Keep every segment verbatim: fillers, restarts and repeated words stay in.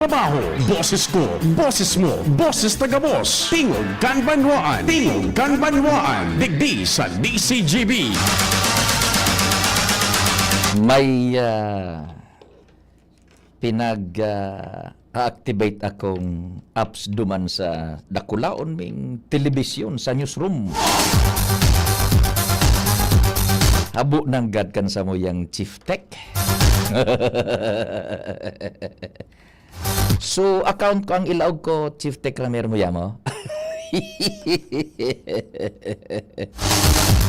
Trabaho, boses ko, boses mo, boses ta gabos. Tingog kan Banwaan, Tingog kan Banwaan, digdi sa D C G B. May, ah, pinag, ah, a-activate akong apps duman sa dakulaon ming telebisyon sa newsroom. Habo nanggad kan samuyang Chief Tech. So, account ko ang ilaog ko, Chief Tech Ramir Muyamo.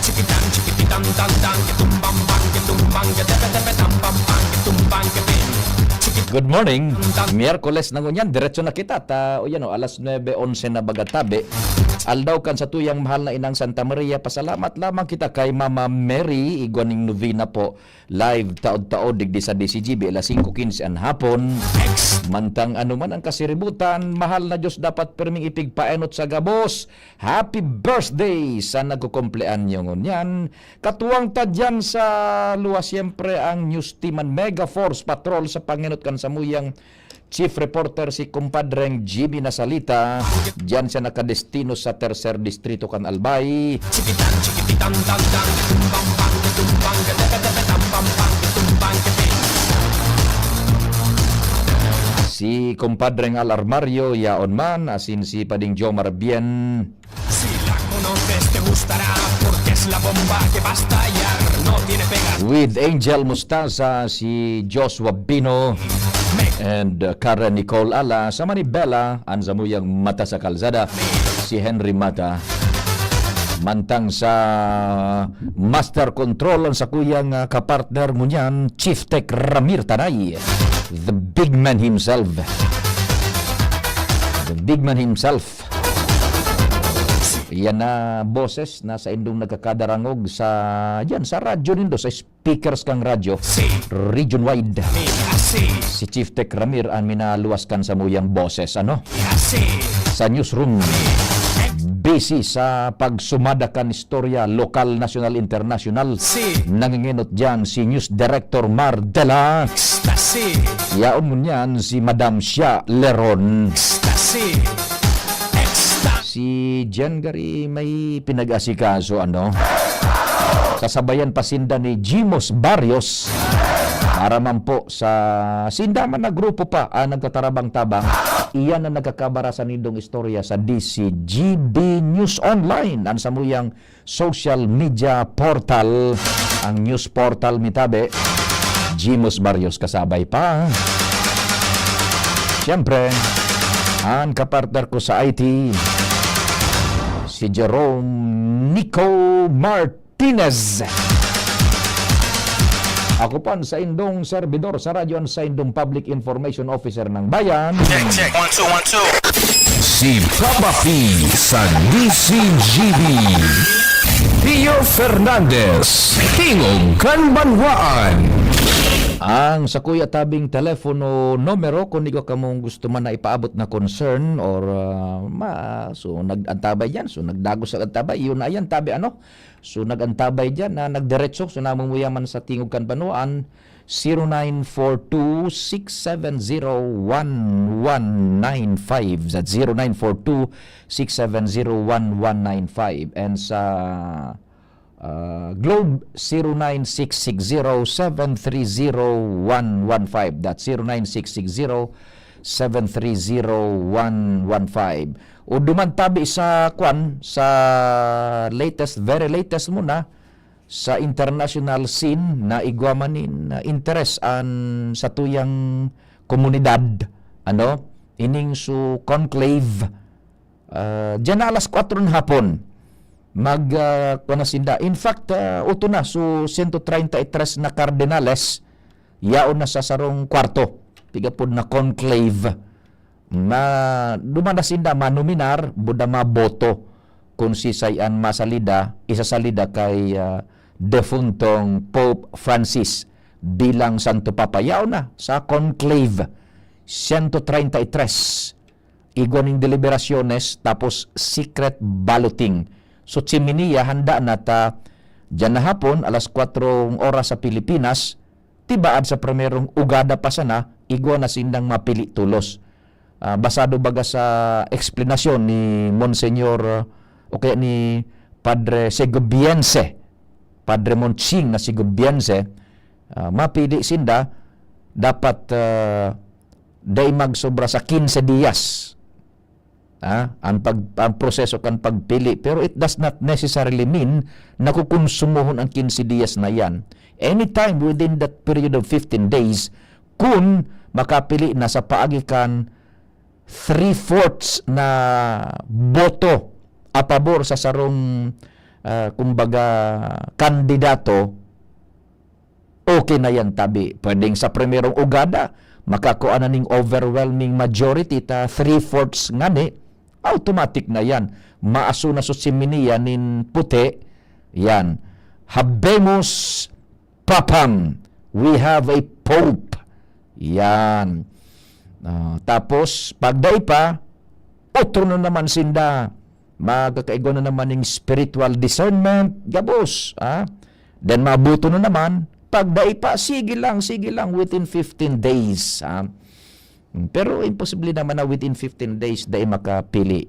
Chikitan, chikipitan, tan, tan, kitumbang, bang, kitumbang, katepe, tepe, tambang, bang, kitumbang, kipin. Chikit- Good morning. Tan, tan. Miyerkules na ngunyan, diretso na kita. Ta, o yan o, alas nuebe onse na baga tabi. Aldaw kan satuyang mahal na inang Santa Maria, pasalamat lamang kita kay Mama Mary, igwa ning novena po. Live taod-taod digdi sa D C G B, alas singko quince an hapon. Mantang ano man ang kasiributan, mahal na Diyos dapat pirming ipigpaenot sa gabos. Happy birthday sa nagkukumpleanyo ngunyan. Katuwang ta diyan sa luwas, siyempre, ang News Team an Mega Force Patrol sa pangenot kan samuyang Chief Reporter, si Kumpadreng Jimmy Nasalita. Diyan siya nakadestino sa Tercer Distrito kan Albay. Chikitan, chikipitan, tan, tan, tumbang, bang, tumbang, gada, gada, gada, bang, bang, tumbang, gada. Si Kumpadreng Al Armario, yaon man, asin si Pading Jomar Bien. Si la conoces, te gustará, porque es la bomba que va a estallar, no tiene pegas. With Angel Mostaza, si Joshua Bino, and, uh, Karen Nicole Ala, sa Manibela, an samuyang mata sa kalsada, si Henry Mata. Mantang sa Master Control, ang sakuyang, uh, kapartner ngunyan, Chief Tech Ramir Tanay, the big man himself. The big man himself. Yan na boses na saindong nagkakadarangog sa, yan, sa radyo nindo, sa speakers kang radyo, Si. Region wide. Mi, asi. Si Chief Tech Ramir an minaluwas kan samuyang boses, ano? Mi, asi. Sa newsroom, busy sa pagsumada kan istorya, lokal, nasyonal, internasyonal. Si. Nangingenot diyan si News Director Mar Dela. Ecstasy. Yaon ngunyan si Madam Shia Leron. Ecstasy. Ecstasy. Si Jen Gary may pinag-asikaso, ano? Sasabayan pa sinda ni Jimos Barrios. Para man po sa sinda man na grupo pa ang nagtatarabang-tabang, iyan ang nagkakabara sa nindong istorya sa D C G B News Online. Ang samuyang social media portal, ang news portal mi tabi, Jimos Barrios kasabay pa. Siyempre, ang kapartner ko sa I T, si Jerome Nico Martinez. Ako po ang saindong servidor sa radyo, ang saindong public information officer ng bayan. Check, check. One, two, one, two. Si Papa P sa D C G B. Pio Fernandez, Tingog kan Banwaan. Ang sakuya tabing telepono numero, kun igwa kamong gusto man na ipaabot na concern or, ah, ma-, so, nag-antabay diyan, so, nagdagos sa antabay, yun na yan, tabi, ano? So, nag-antabay diyan na nagdiretso, so, namumuya man sa Tingog kan Banwaan, zero nine four two, six seven zero, one one nine five. That's zero nine four two, six seven zero, one one nine five. And sa, ah, Globe, zero nine six six zero, seven three zero, one one five. That's zero nine six six zero, seven three zero, one one five. O duman tabi sa kwan, sa latest, very latest muna, sa international scene na igwa man nin, ah, interes an satuyang komunidad, ano, ining su conclave, ah, diyan na alas kwatro na hapon. Mag, ah, kuwan na sinda. In fact, ah, uto na, su sento treinta y tres na kardinales, yaon na sa sarong kwarto. Pigapod na conclave. Na duman na sinda manominar, buda maboto kung sisay an masalida, isasalida kay, ah, defuntong Pope Francis bilang Santo Papa. Yaon na sa conclave, sento treinta y tres. Igwa ning deliberasyones, tapos secret balloting. So, chiminiya, handa na ta, diyan na hapon, alas kwatrong oras sa Pilipinas, Tibaad sa primerong ugada pa sana, igwa na sindang mapili tolos. Ah, basado baga sa eksplanasyon ni Monsignor, o kaya ni Padre Segobiense, Padre Monching na Segobiense, ah, mapili sinda, dapat, ah, dai magsobra sa quince dias. Ah, ang pag-, ang proseso kan pagpili, pero it does not necessarily mean na kukonsumohon ang quince dias na yan. Anytime within that period of fifteen days, kun makapili na sa paagi kan three-fourths na boto a pabor sa sarong, ah, kumbaga, kandidato, okay na yan, tabi. Pwedeng sa primerong ugada, makakua na ning overwhelming majority, ta three-fourths ngani, automatic na yan. Maaso na so chimenia nin puti, yan. Habemus Papam, we have a Pope. Yan. Ah, tapos, pag dai pa, otro na naman sinda. Magkakaigwa na naman ning spiritual discernment, gabos, ah. Then mabuto na naman, pag dai pa, sige lang, sige lang, within fifteen days, ah. Pero imposible naman na within fifteen days, dai makapili.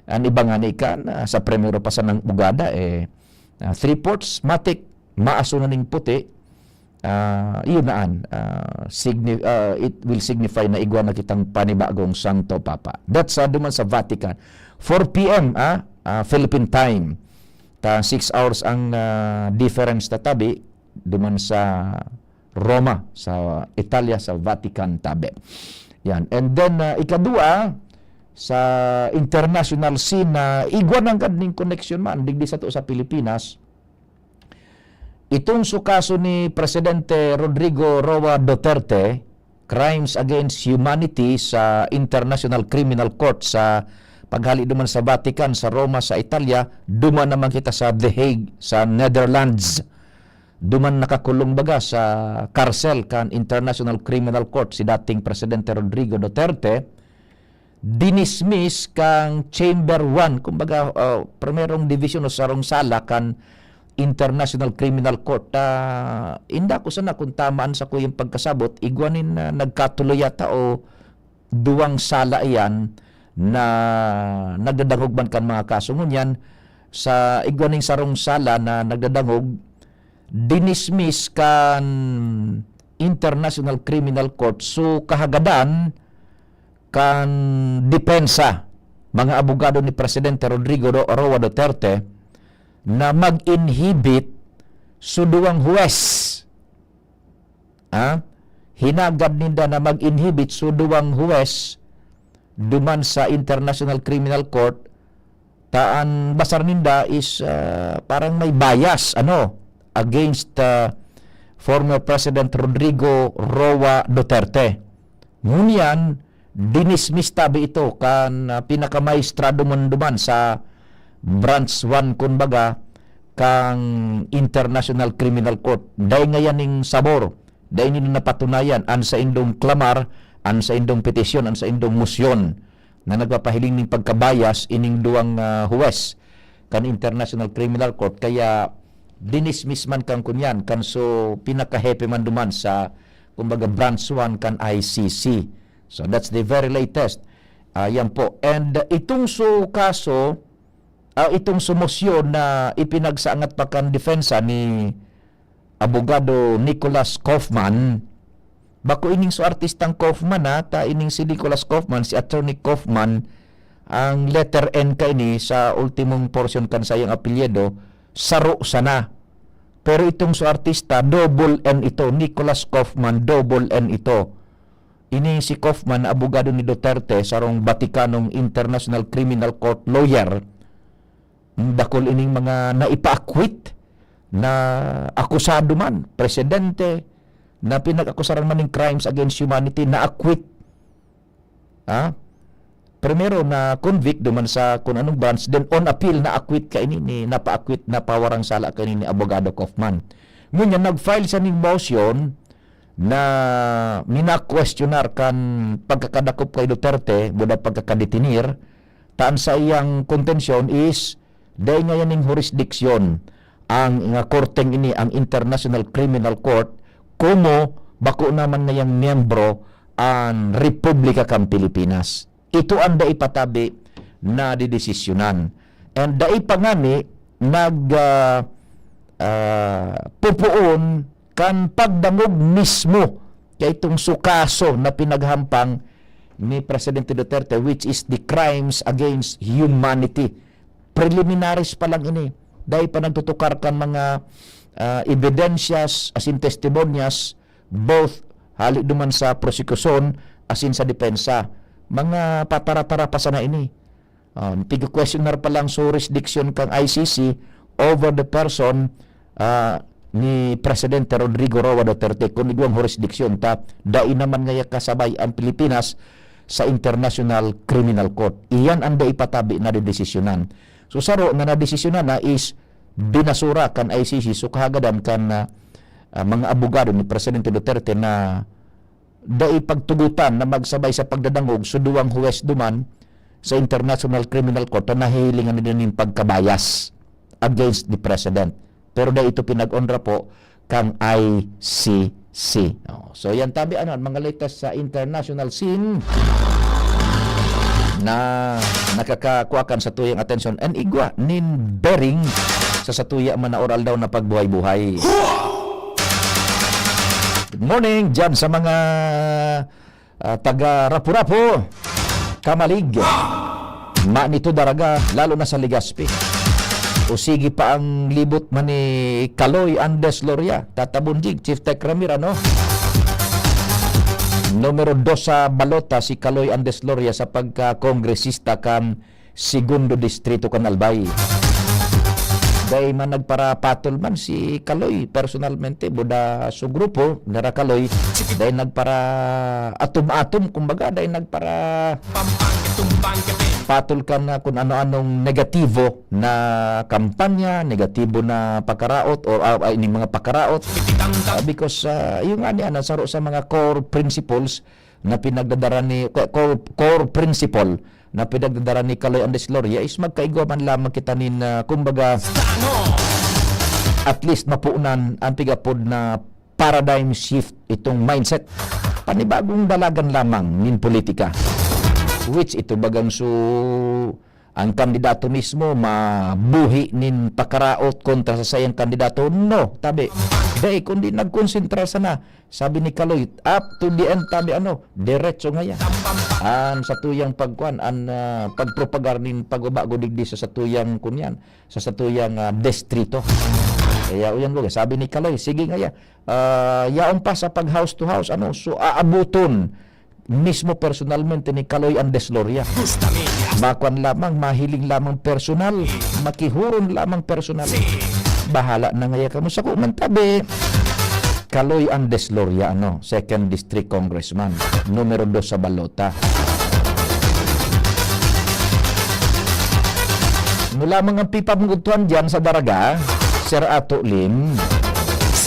Ang iba nga ni kan, ah, sa primero pa sanang ugada, eh, ah, three-fourths, matik, maaso na ning puti, ah, yun na an, ah, signi-, ah, it will signify na igwa na kitang panibagong Santo Papa. That's, ah, duman sa Vatican. Four P M, ah, ah, Philippine time. Ta six hours ang, ah, difference, tatabi, duman sa Roma, sa Italia, sa Vatican, tabi. Yan. And then, ah, ikadua, sa international scene na igwa nanggad ning koneksyon man, digdi sato sa Pilipinas, itong su kaso ni Presidente Rodrigo Roa Duterte, crimes against humanity sa International Criminal Court sa paghali duman sa Vatican, sa Roma, sa Italia, duman naman kita sa The Hague, sa Netherlands. Duman nakakulong baga sa karsel kan International Criminal Court si dating Presidente Rodrigo Duterte, dinismiss kan Chamber one, kumbaga, ah, primerong division o sarong sala kan International Criminal Court. Ah, inda ko sana kung tama an sakuyang pagkasabot, igwa nin, ah, nagkatulo yata o duwang sala iyan na nagdadangog man kan mga kaso. Ngunyan, sa igwa ning sarong sala na nagdadangog, dinismiss kan International Criminal Court. So, kahagadan kan depensa, mga abogado ni Presidente Rodrigo Ro-, Roa Duterte, na mag-inhibit so duwang huwes. Ah, hinagad ninda na mag-inhibit so duwang huwes duman sa International Criminal Court, ta an basar ninda is, ah, parang may bias, ano, against, ah, former President Rodrigo Roa Duterte. Ngunyan, dinismiss tabi ito kan, ah, pinakamaestro duman-duman sa Branch one, kun baga, kan International Criminal Court. Dai ngayan ning sabor, dai nila napatunayan an saindong klamar, an saindong petisyon, an saindong mosyon na nagpapahiling ning pagkabayas ining duwang, ah, huwes kan International Criminal Court. Kaya dinismiss man kan kunyan, kan so pinakahepe man duman sa, kumbaga, Branch one kan I C C. So, that's the very latest. Ah, yan po. And, uh, itong so kaso, ah, itong so mosyon na ipinagsaangat pa kan depensa ni Abogado Nicholas Kaufman, bako ining so artistang Kaufman, ha, ta ining si Nicholas Kaufman, si Attorney Kaufman, ang letter N kaini sa ultimong portion kan sayang apelyido, saro sana. Pero itong so artista, double N ito, Nicholas Kaufman, double N ito. Ini si Kaufman, abogado ni Duterte, sarong Vaticanong International Criminal Court lawyer. Dakul ining mga naipa-acquit na akusado man, presidente, na pinag-akusaran man ning crimes against humanity, na-acquit. Ha? Primero, na-convict duman sa kun anong branch, then on appeal, na-acquit kaini ni, napa-acquit, napawarang sala kaini ni Abogado Kaufman. Ngunyan, nag-file siya ning motion na mina-questionar kan pagkakadakop kay Duterte, buda pagkakadetenir, ta an saiyang kontensyon is dai ngayan ning jurisdiction ang nga korteng ini, ang International Criminal Court, komo bako naman ngayang miyembro an Republika kan Pilipinas. Ito an dai pa tabi nadedesisyonan. And dai pa ngani nag, ah, ah, pupuon kan pagdangog mismo kaitong su kaso na pinaghampang ni Presidente Duterte, which is the crimes against humanity. Preliminaries pa lang ini. Dai pa nagtutukar kan mga, ah, ebidensyas, asin testimonyas, both hali duman sa prosekusyon asin sa depensa. Mga patara-tara pa sana ini. Ah, pigkwe-questionar pa lang sa jurisdiction kan I C C over the person, ah, ni Presidente Rodrigo Roa Duterte, kun igwang jurisdiction ta, dai naman ngaya kasabay ang Pilipinas sa International Criminal Court. Iyan ang dai pa tabi nadedesisyonan. So, saro na nadesisyonan na is binasura kan I C C, so kahagadan kan, ah, ah, mga abogado ni Presidente Duterte na dai pagtugotan na magsabay sa pagdadangog sa duwang huwes duman sa International Criminal Court na nahihilingan nila nin pagkabayas against the president. Pero dai ito pinag-onra po kang I C C. Oh, so yan tabi, ano, ang mga latest sa international scene na nakakakuha kan satuyang atensyon and igwa nin bearing sa satuya man na oral daw na pagbuhay-buhay. Good morning dyan sa mga, ah, taga Rapu-Rapu, Camalig, Manito, Daraga, lalo na sa Legazpi. O sige pa ang libot man ni Kaloy Andes Loria, Tata Bonjing, Chief Tech Ramir, ano? Numero dos sa balota si Kaloy Andes Loria sa pagka-kongresista kan Segundo Distrito kan Albay. Dai man nagparapatol man si Kaloy personalmente, buda su grupo, nira Kaloy, dai nagpara atom-atom, kumbaga, dai nagpara patol kan, ah, kun ano-anong negatibo na kampanya, negatibo na pakaraot, o, ah, ah, ining mga pakaraot. Ah, because, ah, yung nga ni, ano, saro sa mga core principles na pinagdadara ni, core, core principle na pinagdadara ni Kaloy Andes Loria is magkaigwa man lamang kita nin, ah, kumbaga, at least mapunan ang pigapod na paradigm shift, itong mindset. Panibagong dalagan lamang nin politika. Which ito bagang su ang kandidato mismo mabuhi nin pakaraot kontra sa saiyang kandidato? No, tabi. Dai, kundi nagkonsentra sana. Sabi ni Kaloy, up to the end, tabi, ano, diretso ngaya. An satuyang pagkuan, an, ah, pagpropagar nin pagbabago digdi sa satuyang kunyan, sa satuyang, ah, distrito. Kaya, uyan ko, sabi ni Kaloy, sige ngaya. Ah, yaon pa sa pag house to house, ano, so aabuton mismo personalmente ni Kaloy Andes Loria. Makuan lamang, mahiling lamang personal, makihuron lamang personal. Bahala na ngaya kamo. Sako man tabi, Kaloy Andes Loria, ano, second district congressman, numero dos sa balota. Ano lamang ang pipamugtuan dyan sa Daraga, Sir Ato Lim?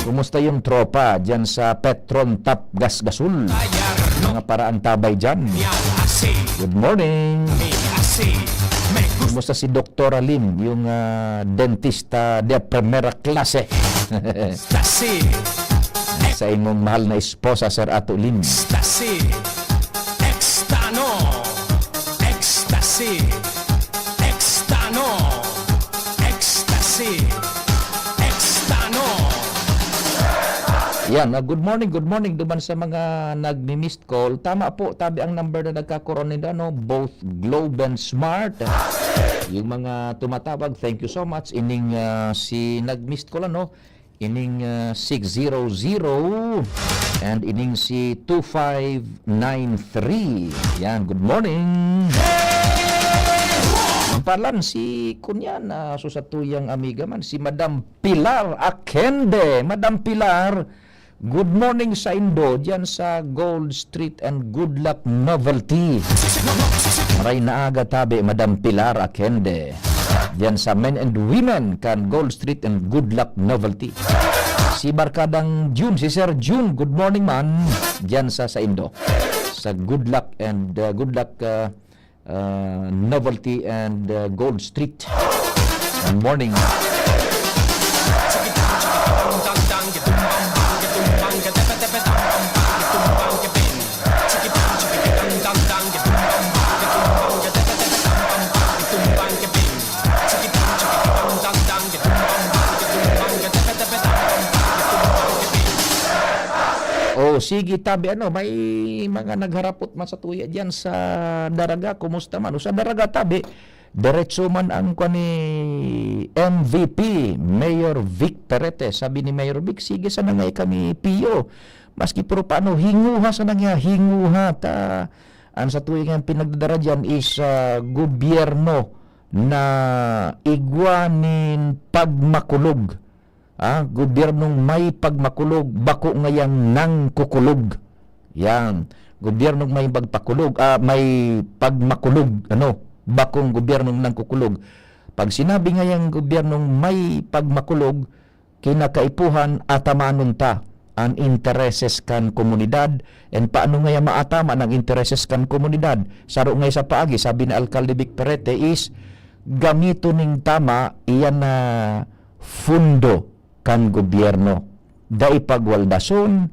Kumusta yung tropa dyan sa Petron Tap Gas Gasol? Mga paraang tabay dyan. Good morning. Kumusta si Doktora Lim, yung, ah, dentista de primera klase? Sa imong mahal na esposa, Sir Ato Lim. Ecstasy. Extano. Ecstasy. Extano. Ecstasy. Extano. Yan, ah, good morning, good morning duman sa mga nagmi-missed call. Tama po, tabi ang number na nagkakaroon nila, no? Both Globe and Smart. Yung mga tumatawag, thank you so much. Ining, ah, si nag-missed call, ano? Ining, ah, six zero zero and ining si two five nine three. Yan, good morning. Ang palan si kunyan, ah, so satuyang amiga man, si Madam Pilar Akende. Madam Pilar, good morning sa indo, diyan sa Gold Street and Good Luck Novelty. Maray na aga tabi, Madam Pilar Akende. Diyan sa Men and Women kan Gold Street and Good Luck Novelty. Si Barkadang Jun, si Sir Jun, good morning man. Diyan sa, sa indo. Sa Good Luck and, uh, Good Luck, uh, uh, Novelty and, uh, Gold Street. Good morning. Sige, tabi, ano, may mga nagharapot man sa tuya diyan sa Daraga. Kumusta man? O sa Daraga, tabi, diretso man ang kwa ni M V P, Mayor Vic Perete. Sabi ni Mayor Vic, "Sige, sana nga kami, Pio. Maski puro paano, hinguha sana nga, hinguha." Ta, ang sa tuya nga pinagdadara diyan is, ah, gobyerno na igwa nin pagmakulog. Ah, gobyernong may pagmakulog, bako ngayang nangkukulog. Yan. Gobyernong may pagpakulog, ah, may pagmakulog, ano, bakong gobyernong nangkukulog. Pag sinabi ngayang gobyernong may pagmakulog, kinakaipuhan atamanon ta an intereses kan komunidad. And paano ngaya maataman ang intereses kan komunidad? Saro ngaya sa paagi, sabi ni Alkalde Vic Perete, is gamiton ning tama iyan na fundo kan gobyerno. Dai pagwaldason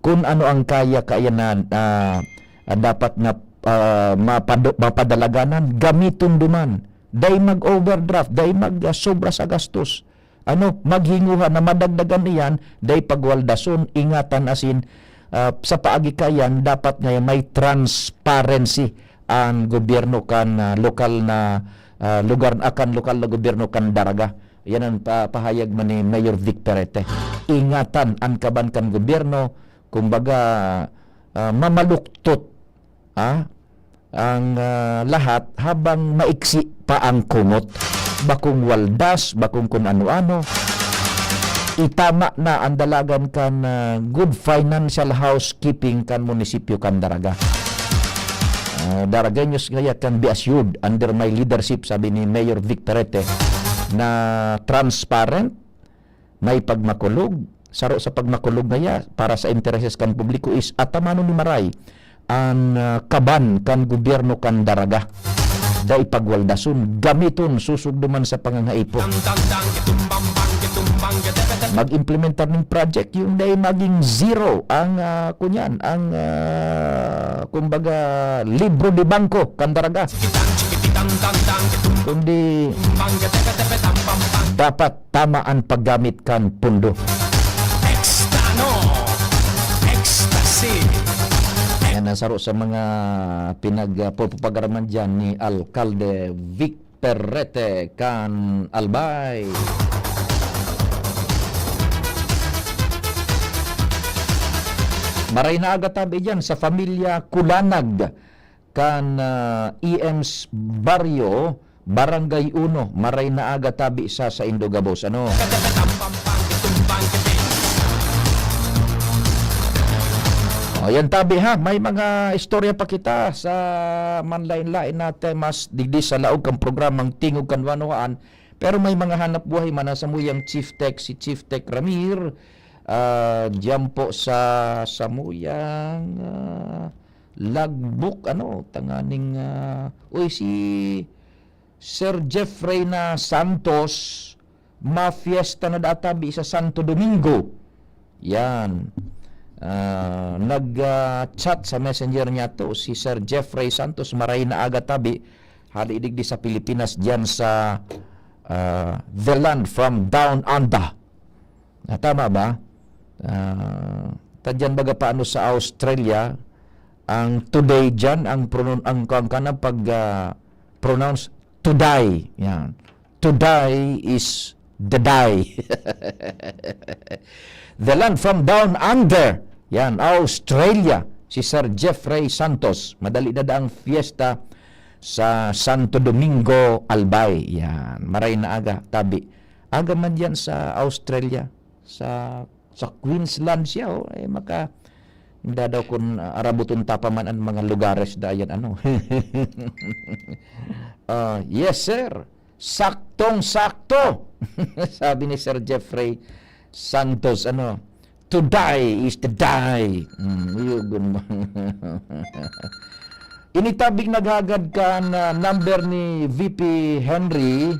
kun ano ang kaya-kaya na, ah, dapat na, ah, mapado-, mapadalaganan, gamiton duman. Dai mag-overdraft, dai mag, ah, sobra sa gastos. Ano, maghinguha na madagdagan iyan, dai pagwaldason, ingatan asin, ah, sa paagi kayan, dapat nga may transparency ang gobyerno kan, ah, lokal na, ah, lugar, akan lokal na gobyerno kan Daraga. Yan ang pa-, pahayag man ni Mayor Vic Perete. Ingatan ang kaban kan gobyerno, kumbaga, ah, mamaluktot, ah, ang, ah, lahat habang maiksi pa ang kumot. Bakong waldas, bakong kun ano-ano. Itama na ang dalagan kan, ah, good financial housekeeping kan munisipyo kan Daraga. Ah, Daragueños ngaya can be assured under my leadership, sabi ni Mayor Vic Perete, na transparent, may pagmakulog. Saro sa pagmakulog ngaya para sa intereses kan publiko is atamanon ni maray an, ah, kaban kan gobyerno kan Daraga. Dai pagwaldason, gamiton, susugdo man sa pangangaipo. Mag-implementar ning project, yung dai maging zero ang, ah, kunyan, ang, ah, kumbaga, libro de bangko kan Daraga. Kundi dapat tama an paggamit kan pundo. Extano, ecstasy. Yan ang saro sa mga pinagpapagaraman dyan ni Alkalde Vic Perete kan Albay. Maray na aga tabi dyan sa pamilya Kulanag kan, ah, E M's Barrio, Barangay Uno, maray na aga tabi sa saindo gabos. Ano? O, yan tabi ha, may mga istorya pa kita sa manlain-lain na temas digdi sa laog kan programang Tingog kan Banwaan. Pero may mga hanap buhay man na samuyang Chief Tech, si Chief Tech Ramir, ah, diyan po sa samuyang, ah, Lagbok, ano, tanganing, ah, uy, si Sir Jeffrey na Santos, mafiesta na daa tabi sa Santo Domingo. Yan. Ah, nag, ah, chat sa messenger niya to, si Sir Jeffrey Santos, maray na aga tabi, hali digdi sa Pilipinas, diyan sa, ah, The Land from Down Under. Ah, tama ba? Ah, tadyan baga paano sa Australia, ang today dyan, ang pronoun-, ang, ang kanang pag, ah, pronounce, today. Yan. Today is the day. The Land from Down Under. Yan, Australia. Si Sir Jeffrey Santos. Madali na daang fiesta sa Santo Domingo, Albay. Yan. Maray na aga, tabi. Aga man yan sa Australia. Sa, sa Queensland siya, oh. Eh, maka, hindi daw kung, ah, arabuton ta pa man ang mga lugares da yan, ano. Ah, yes, sir. Saktong-sakto. Sabi ni Sir Jeffrey Santos, ano, "Today is the day." Mm, yun, gun-, Ini tabing naghagad kan number ni V P Henry,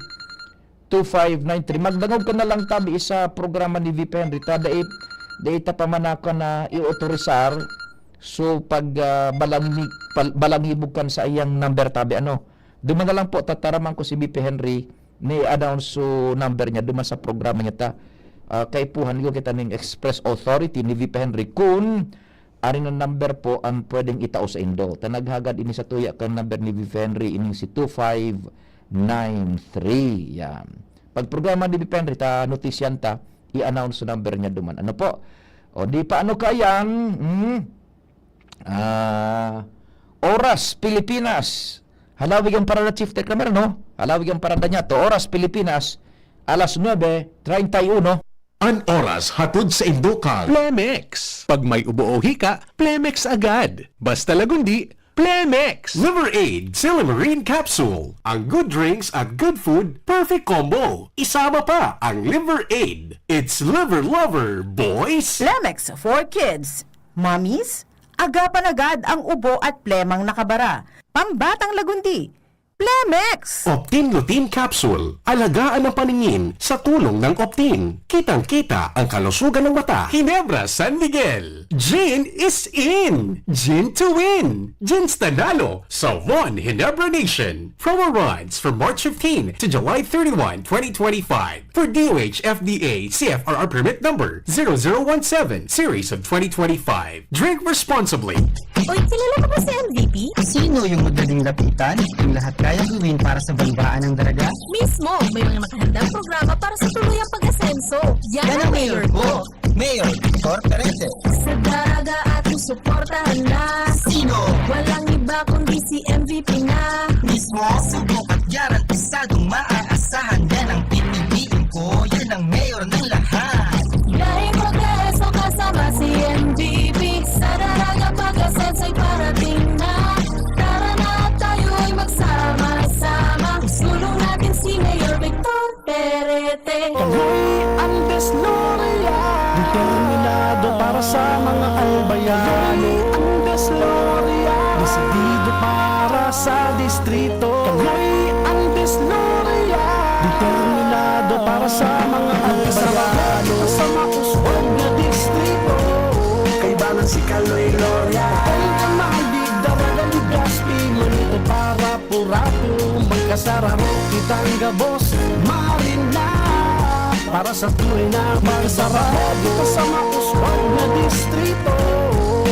two five nine three. Magdangog ka na lang tabi sa programa ni V P Henry. Ta, dai, dai ta pa man ako na i-autorizar. So, pag, ah, balangi-, pal-, balangibog kan sa iyang number tabi, ano? Duman na lang po, tataraman ko si V P Henry, ni-announce so number niya, duman sa programa niya ta. Ah, kaipuhan ko kita ning express authority ni V P Henry kun, ari na number po ang pwedeng itao sa indo. Ta naghagad ini sa tuya kan number ni Viv Henry, ining si two five nine three. Yan. Pag programa ni Viv Henry, ta notisyan ta, i-announce number niya duman. Ano po? O di pa ano kayang, hmm? Ah, Oras Pilipinas. Halawig ang parada, Chief Tech Ramiro, no? Halawig ang parada niya. To Oras Pilipinas, alas nuebe treinta y uno. An oras hatod sa indo kan Plemex. Pag may ubo o hika, Plemex agad. Basta lagundi, Plemex. Liver Aid, Silymarin Capsule. Ang good drinks at good food, perfect combo. Isama pa ang Liver Aid. It's Liver Lover, boys! Plemex for kids. Mommies, agapan agad ang ubo at plemang nakabara. Pambatang lagundi, Plemex! Optin Lutein Capsule. Alagaan ang paningin sa tulong ng Optin. Kitang-kita ang kalusugan ng mata. Ginebra San Miguel. Gin is in. Gin to win. Gin Stanalo sa One Ginebra Nation. Promo runs from March fifteen to July thirty-one, twenty twenty-five. For D O H F D A C F R R permit number zero zero one seven series of twenty twenty-five. Drink responsibly. Uy, kilala ka ba si M V P? Sino yung madaling lapitan? Yung lahat kayang gawin para sa banwaan ng Daraga? Mismo! May mga nakahandang programa para sa tuluyang pag-asenso. Yan ang mayor ko! Mayor Victor Perete. Sa Daraga at susuportahan na. Sino? Walang iba kundi si M V P na. Mismo, subok at garantisadong maaasahan. Yan ang pipiliin ko, yan ang mayor ng lahat. Dahil progreso kasama si M V P. Sa Daraga pag-asenso'y parating na. Tara na at tayo'y magsama-sama. Sulong natin si Mayor Victor Perete. Kami ang Desloria. Determinado para sa mga albayano. Kami ang Desloria. Desidido para sa distrito. Kami ang Desloria. Determinado para sa mga albayano. Sa mauswag na distrito. Kaibanan si Kaloy Loria. Kaya mahalid, Daraga, Legazpi, Manito para purato, magkasararo kitang gabos, marin na. Para sa tunay na magkasararo, kita sa mauswag na distrito.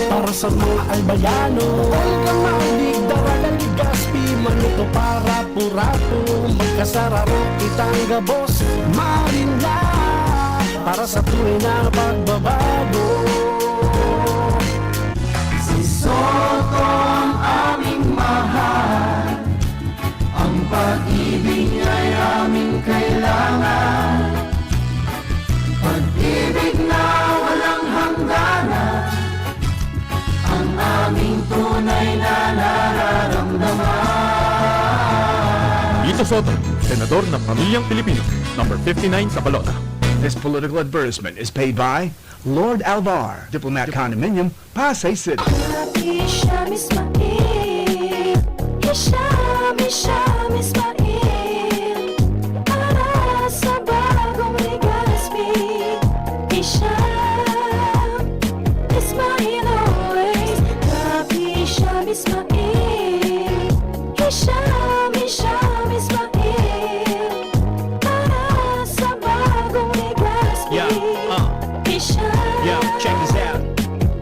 Para sa mga albayano, Olga Malig, Daraga, Legazpi, Manito para purato, magkasararo kitang gabos, marin na. Para sa tunay na pagbabago. Si Soto ang aming mahal. Ang pag-ibig niya'y aming kailangan. Pag-ibig na walang hangganan. Ang aming tunay na nararamdaman. Lito Soto, senador ng pamilyang Pilipino, number fifty-nine sa balota. This political advertisement is paid by Lord Alvar, Diplomat Condominium, Pasay City. Hisham Ismail, Hisham, Hisham Ismail, para sa bagong Legazpi. Hisham Ismail always, Rap Hisham Ismail, Hisham, Hisham Ismail, para sa bagong Legazpi. Yeah, uh. Hisham. Yeah, check this out.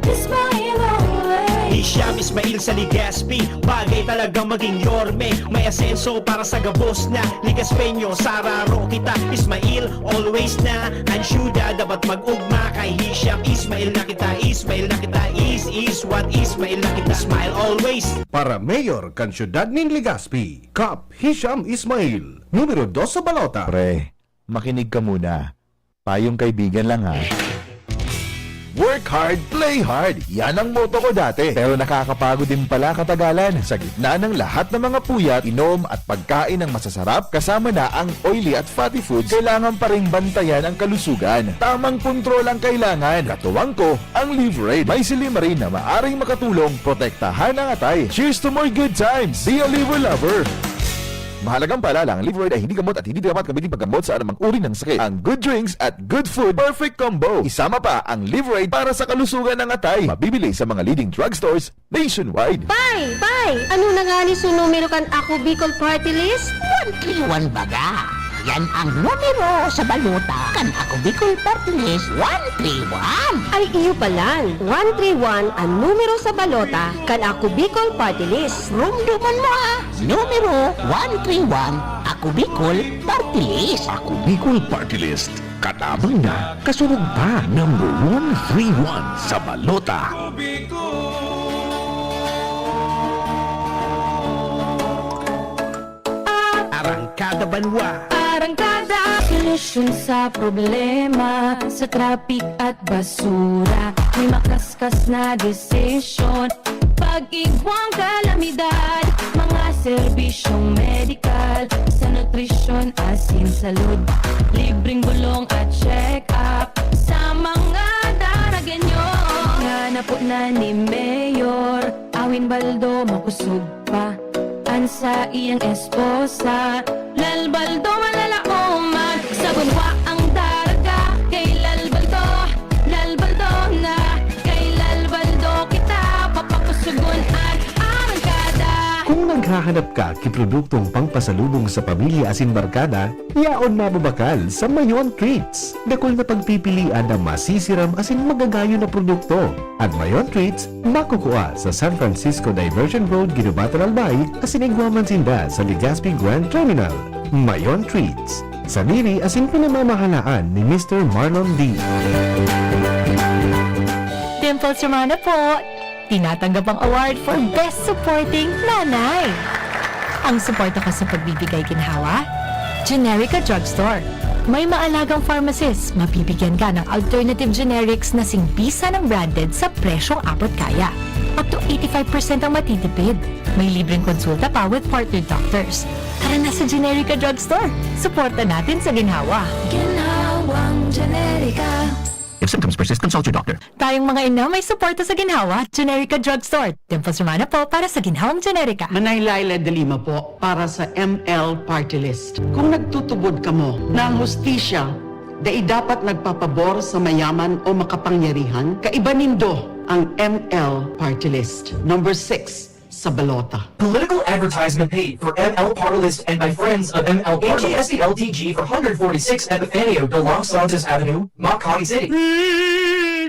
Ismail always. Hisham Ismail sa Legazpi, bagay talagang maging Yorme. May asenso para sa gabos na Legazpeño. Sararo kita, Ismail always na. Ang syudad dapat mag-ugma kay Hisham. Ismail na kita, Ismail na kita, is, is what, Ismail na kita. Smile always. Para mayor kan syudad nin Legazpi, Kap Hisham Ismail, numero dos sa balota. Pre, makinig ka muna. Payong kaibigan lang, ha. Work hard, play hard. Yan ang motto ko dati. Pero nakakapagod din pala katagalan. Sa gitna ng lahat ng mga puyat, inom at pagkain ng masasarap, kasama na ang oily at fatty foods, kailangan pa ring bantayan ang kalusugan. Tamang kontrol ang kailangan. Katuwang ko, ang Liver Aid. May silymarin na maaring makatulong protektahan ang atay. Cheers to more good times! Be a Liver Lover! Mahalagang paalala, ang Liver Aid ay hindi gamot at hindi dapat gamitin paggamot sa anumang uri ng sakit. Ang good drinks at good food, perfect combo. Isama pa ang Liver Aid para sa kalusugan ng atay. Mabibili sa mga leading drugstores nationwide. Pay! Pay! Ano na nga ni so numero kan Ako Bicol Party List? One K one baga! Yan ang numero sa balota kan Ako Bicol Party List one three one. Ay iyo palan, one three one an numero sa balota kan Ako Bicol Party List. Rumdomon mo, ah! Numero one three one, Ako Bicol Party List. Ako Bicol Party List. Katabang na, kasunod pa, number one three one sa balota. Arangkada Banwa. Arangkada. Solusyon sa problema, sa traffic at basura. May makaskas na desisyon. Pag-igwang kalamidad, mga serbisyong medikal, sa nutrisyon asin salud. Libreng bulong at check-up, sa mga Daragenyo. Ngana po na ni Mayor, Awin Baldo, makusog pa. An saiyang esposa, Lal Baldo malalaoman. Sa banwa ang daraga, kay Lal Baldo, Lal Baldo na. Kay Lal Baldo kita papakusugon at arangkada. Kung naghahanap ka ki produktong pangpasalubong sa pamilya asin barkada, yaon mababakal sa Mayon Treats. Dakul na pagpipilian na masisiram asin magagayon na produkto. An Mayon Treats makukua sa San Francisco Diversion Road, Guinobatan, Albay, asin igwa man sinda sa Legazpi Grand Terminal. Mayon Treats, sadiri asin pinamamahalaan ni Mister Marlon D. Dimples Romana po! Tinatanggap ang award for Best Supporting Nanay. Ang suporta ko sa pagbibigay ginhawa, Generica Drugstore. May maalagang pharmacist, mabibigyan ka ng alternative generics na simbisa ng branded sa presyong abot kaya. Up to eighty-five percent ang matitipid. May libreng konsulta pa with partner doctors. Tara na sa Generica Drugstore. Suporta natin sa ginhawa. Ginhawang Generica. If symptoms persist, consult your doctor. Tayong mga ina, may suporta sa ginhawa. Generica Drugstore. Dimples Romana po para sa ginhawang Generica. Manay Laila de Lima po para sa M L Party List. Kung nagtutubod kamo na ang hustisya dai dapat nagpapabor sa mayaman o makapangyarihan, kaiba nindo ang M L Party List. Number six sa balota. Political advertisement paid for M L Party List and by friends of M L Party List. A G S T L T G four forty-six Epifanio de los Santos Avenue, Makati City.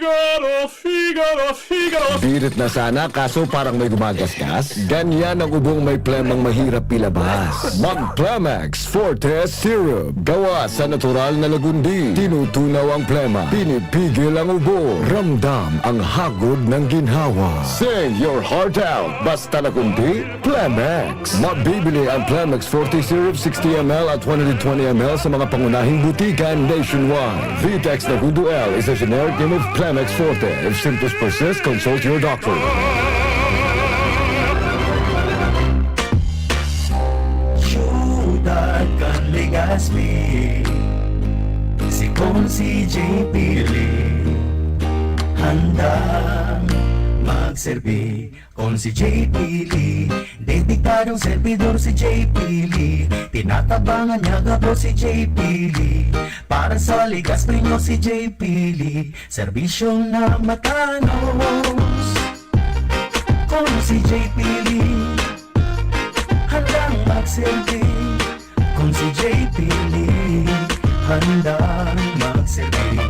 Figaro, Figaro, Figaro. Birit na sana, kaso parang may gumagasgas. Ganyan ang ubong may plemang mahirap ilabas. Mag Plemex Forte Syrup. Gawa sa natural na lagundi. Tinutunaw ang plema. Pinipigil ang ubo. Ramdam ang hagod ng ginhawa. Sing your heart out. Basta na kundi, Plemex. Mabibili ang Plemex forty Syrup sixty M L at one hundred twenty M L sa mga pangunahing butika nationwide. Vitex na Hudo L is a generic name of Plemex Forte. If symptoms persist, consult your doctor. Siyudad kan Legazpi, si Consi J P Lee, handang magserbi. Consi J P Lee, dedikadong servidor si J P Lee. Tinatabangan niya gabos si J P Lee. Para sa Legazpi nyo si J P Lee, serbisyong na matanos. Consi J P Lee, handang magserbi. Consi J P Lee, handang magserbi.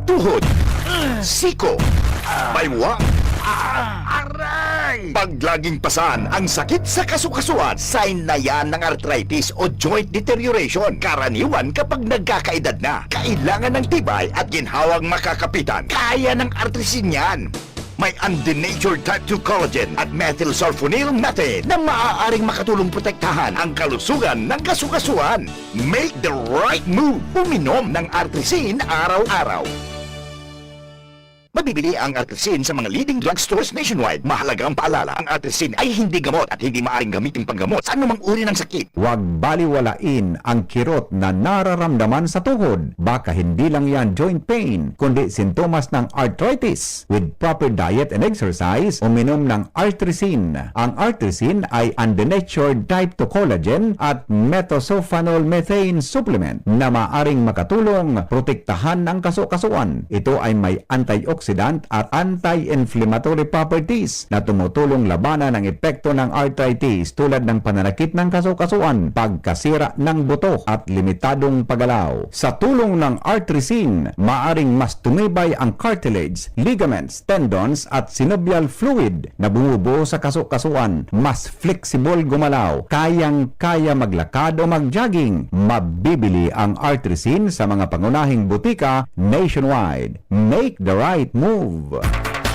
Tuhod, siko, baywa, aray! Pag laging pasan ang sakit sa kasukasuan, sign na yan ng arthritis o joint deterioration. Karaniwan kapag nagkakaedad na, kailangan ng tibay at ginhawang makakapitan. Kaya ng Artrisin yan. May undenatured type two collagen at methylsulfonyl methane na maaaring makatulong protektahan ang kalusugan ng kasukasuan. Make the right move. Uminom ng Artrisin araw-araw. Mabibili ang Artrisin sa mga leading drugstores nationwide. Mahalaga ang paalala, ang Artrisin ay hindi gamot at hindi maaaring gamitin panggamot sa anumang uri ng sakit. Huwag baliwalain ang kirot na nararamdaman sa tuhod. Baka hindi lang yan joint pain, kundi sintomas ng arthritis. With proper diet and exercise, uminom ng Artrisin. Ang Artrisin ay undenatured type two collagen at methylsulfonyl methane supplement na maaring makatulong protektahan ang kasukasuan. Ito ay may antioxidant antioxidant at anti-inflammatory properties na tumutulong labanan ang epekto ng arthritis tulad ng pananakit ng kasukasuan, pagkasira ng buto at limitadong paggalaw. Sa tulong ng Artrisin, maaring mas tumibay ang cartilage, ligaments, tendons at synovial fluid na bumubuo sa kasukasuan, mas flexible gumalaw, kayang-kaya maglakad o mag-jogging. Mabibili ang Artrisin sa mga pangunahing butika nationwide. Make the right move!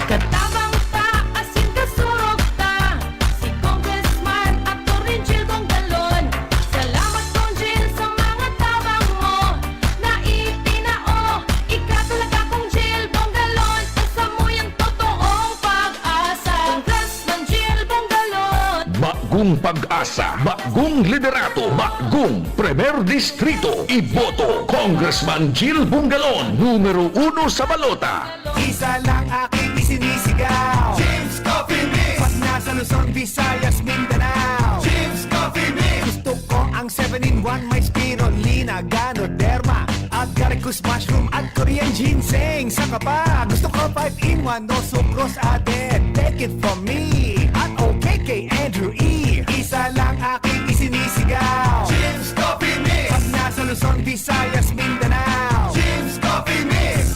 Katabang ta, asin kasurog ta, si Congressman Attorney Jil Bongalon. Salamat, Conjil, sa mga tabang mo na itinao. Ika talaga, Conjil Bongalon, isa mo yang totoong pag-asa. Congressman Jil Bongalon. Bagong pag-asa, bagong liderato, bagong Primer Distrito. Iboto, Congressman Jil Bongalon, numero uno sa balota. Isa lang aking isinisigaw. James Coffee Mix. Pag nasa Luzon, Visayas, Mindanao. James Coffee Mix. Gusto ko ang seven-in-one, may spirulina, ganoderma, agaricus mushroom at Korean ginseng. Saka pa, gusto ko five-in-one, no sucrose added. Take it from me, at okay kay Andrew E. Isa lang aking isinisigaw. James Coffee Mix. Pag nasa Luzon, Visayas, Mindanao. James Coffee Mix.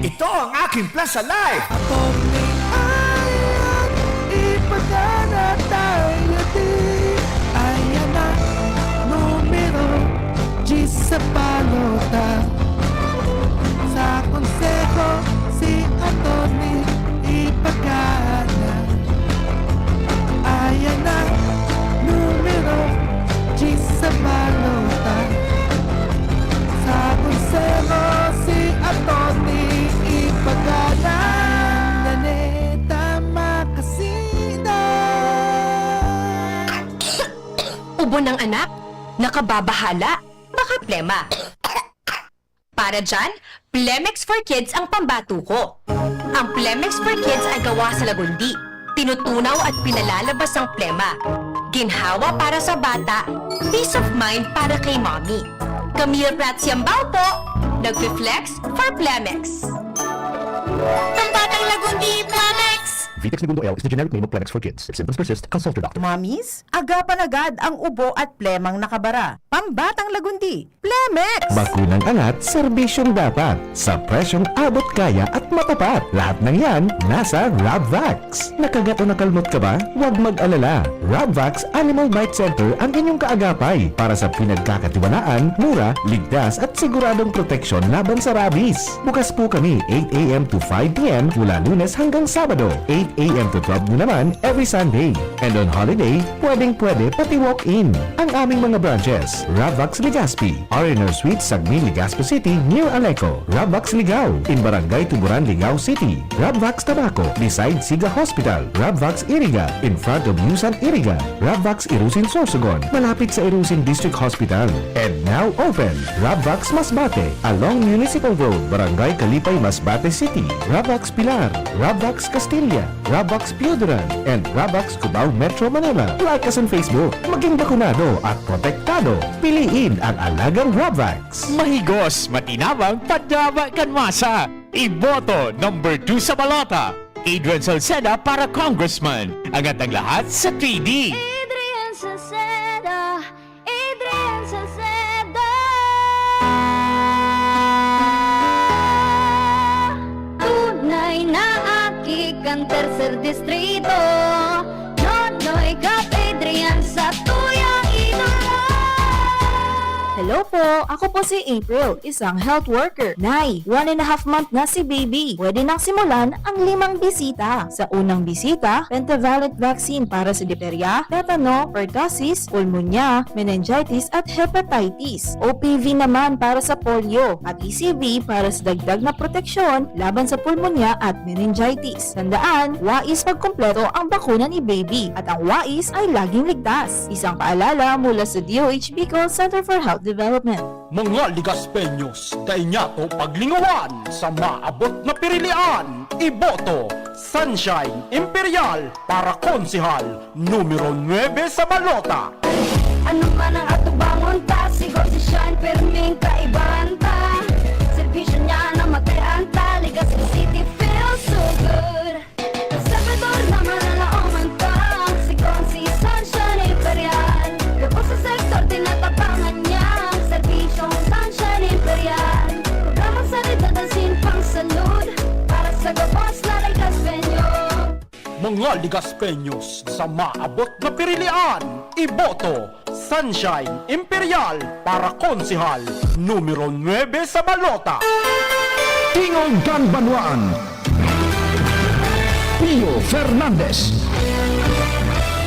Ito ang aking plan sa life. Attorney Ayan, ipagana tayo di. Ayan na, numero diyes sa balota. Sa konseho, si Attorney ipagana. Ayan na, numero diyes sa balota. Sa konseho, si Attorney ipagana. Naneta makasida. Ubo ng anak? Nakababahala? Baka plema? Para dyan, Plemex for Kids ang pambato ko. Ang Plemex for Kids ay gawa sa lagundi. Tinutunaw at pinalalabas ang plema. Ginhawa para sa bata, peace of mind para kay mommy. Camille Prats Yambao po, nagfi-flex for Plemex. Pambatang lagundi, Plemex! Vitex Negundo L is the generic name of Plemex for Kids. If symptoms persist, consult your doctor. Mommies, agapan agad ang ubo at plemang nakabara. Pambatang lagundi, Plemex! Bakunang angat, serbisyong dapat. Sa presyong abot kaya at matapat. Lahat ng yan, nasa Rabvax. Nakagat o nakalmot ka ba? Huwag mag-alala. Rabvax Animal Bite Center ang inyong kaagapay para sa pinagkakatiwalaan, mura, ligtas at siguradong proteksyon laban sa rabies. Bukas po kami eight a m to five p m mula Lunes hanggang Sabado, eight a m to twelve noon naman every Sunday. And on holiday, pwedeng-pwede pati walk-in. Ang aming mga branches, Ravax Legazpi, R and R Suite, Sagmin, Legazpi City, near Aleco, Ravax Ligao, in Barangay Tuburan, Ligao City, Ravax Tabaco, beside Siga Hospital, Ravax Iriga, in front of Yusan Iriga, Ravax Irusin Sorsogon, malapit sa Irusin District Hospital. And now open, Ravax Masbate, along Municipal Road, Barangay Kalipay, Masbate City, Ravax Pilar, Ravax Castilla, Ravax Pioduran, and Ravax Cubao, Metro Manila. Like us on Facebook. Maging bakunado at protektado. Piliin ang alagang Ravax. Mahigos, matinabang, padaba kan masa. Iboto number two sa balota, Adrian Salceda para congressman. Angat ang lahat sa three D. Adrian Salceda, Adrian Salceda. Tunay na aki kan Tercer Distrito. Nonoy Kap Adrian, satuyang idolo. Hello po, ako po si April, isang health worker. Nay, one and a half month na si baby. Pwede nang simulan ang limang bisita. Sa unang bisita, pentavalent vaccine para sa diphtheria, tetano, pertussis, pulmonya, meningitis at hepatitis. O P V naman para sa polio at E C V para sa dagdag na proteksyon laban sa pulmonya at meningitis. Tandaan, wais pagkumpleto ang bakuna ni baby at ang wais ay laging ligtas. Isang paalala mula sa D O H Bicol Center for Health Development. Mga Legazpeños, dai niyato paglingawan sa maabot na pirilian. Iboto, Sunshine Imperial para konsehal numero nuebe sa balota. Ano man ang atubangon ta, sigaw si Shine, pirming kaibahan ta. Serbisyo niya na matian ta, Legazpi City, feel Mga Ligaspeños sa maabot na pirilian, iboto Sunshine Imperial para konsehal numero nuebe sa balota. Tingog kan Banwaan, Pio Fernandez.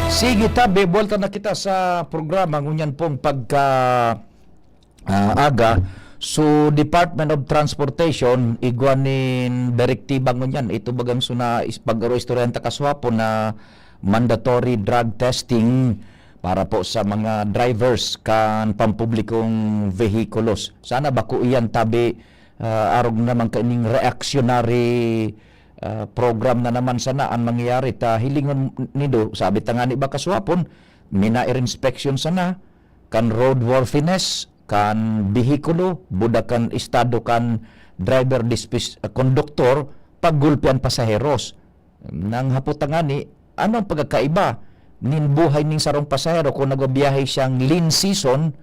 Sige, tabi, buwelta na kita sa programa. Ngunyan pong pagka, ah, aga. So, Department of Transportation, igwa nin direktiba ngunyan. Ito bagang suna, is-, pag-aro istoryahan ta kaswapon na mandatory drug testing para po sa mga drivers kan pampublikong vehikulos. Sana bako iyan tabi, ah, arog naman kaining reactionary, ah, program na naman sana ang mangyayari. Ta hilingon nindo, sabi ta nga ni ba kaswapon, mina-inspection sana kan roadworthiness kan behikulo, buda kan estado kan driver, dispis-, konduktor, paggulpi an pasaheros. Nang hapot ta ngani, ano ang pagkakaiba nin buhay nin sarong pasahero kung nagbabiyahe siyang lean season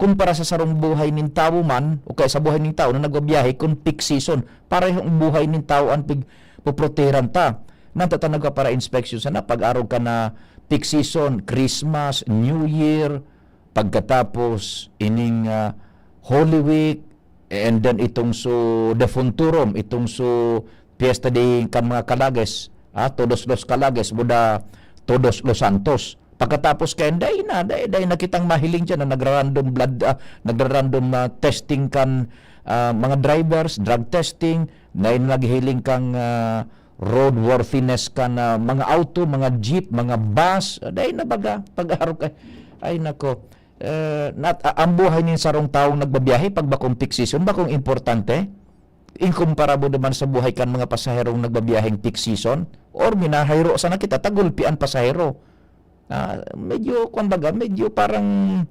kumpara sa sarong buhay nin tawo man o kaya sa buhay nin tawo na nagbabiyahe kung peak season? Parehong buhay nin tawo an pig-, poprotehiran ta. Nata ta nagpapara-inspection sana pag-arog ka na peak season, Christmas, New Year, pagkatapos ining, ah, Holy Week, and then itong su Defunturum, itong su Fiesta de kan mga Kalages, ah, Todos los Kalages, buda Todos los Santos. Pagkatapos kaya, dai na, dai, dai na kitang mahiling dyan na nagra-random blood, ah, nagra-random, ah, testing kan, ah, mga drivers, drug testing, dai na naghiling kang, ah, roadworthiness kan, ah, mga auto, mga jeep, mga bus. Ah, dai na baga, pag-arog ka. Ay, nako. Eh, nat-, a-, ang buhay nin sarong tawong nagbabiyahe pag bakong peak season, bakong importante? Inkumpara mo naman sa buhay kan mga pasaherong nagbabiyaheng peak season or minahayro sana kita, tagulpi an pasahero. Ah, medyo, kumbaga, medyo parang,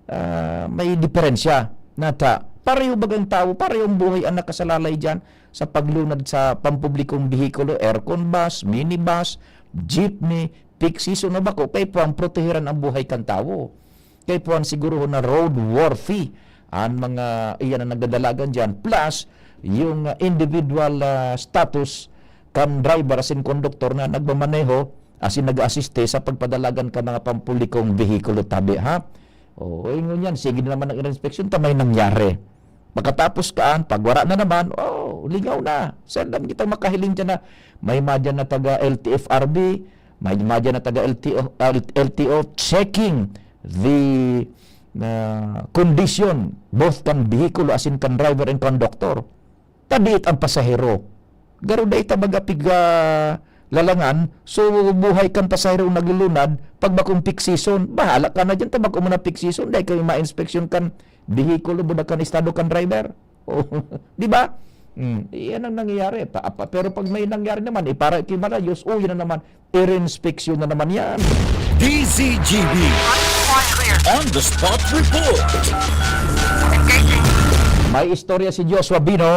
ah, may diferensya. Nata, pareho bagang tawo, parehong buhay ang nakasalalay diyan sa paglunad sa pampublikong behikulo, aircon bus, minibus, jeepney, peak season na bako, kay puwang protehiran ang buhay kan tawo. Kay puwang siguruhon na roadworthy an mga iyan na nagdadalagan diyan. Plus, yung, ah, individual, ah, status kan driver asin konduktor na nagmamaneho asin nag-aasiste sa pagpadalagan kan mga pampublikong behikulo tabi, ha? Oo, ingon yan, sige na naman ang inspeksyon ta may nangyari. Makatapos kaan, pag wara na naman, oh, lingaw na. Saan lang kita makahiling dyan na may madyan na taga L T F R B, may madyan na taga L T O, L-, L T O checking the, uh, condition both kan behikulo asin kan driver and conductor. Tadiit ang pasahero. Garo dai ta baga piga lalangan, so buhay kan pasahero naglulunad, pag bakong peak season, bahala ka na dyan, ta bako mo na peak season, dai kami ma-inspeksyon kan behikulo, buda kan estado kan driver. Oh, di ba? Hmm, yan ang nangyayari. Pa, pa, pero pag may nangyari naman, ipara ki malayos, uwi na naman. Irinspeksyon na naman yan. D Z G B On the Spot Report. May istorya si Joshua Bino.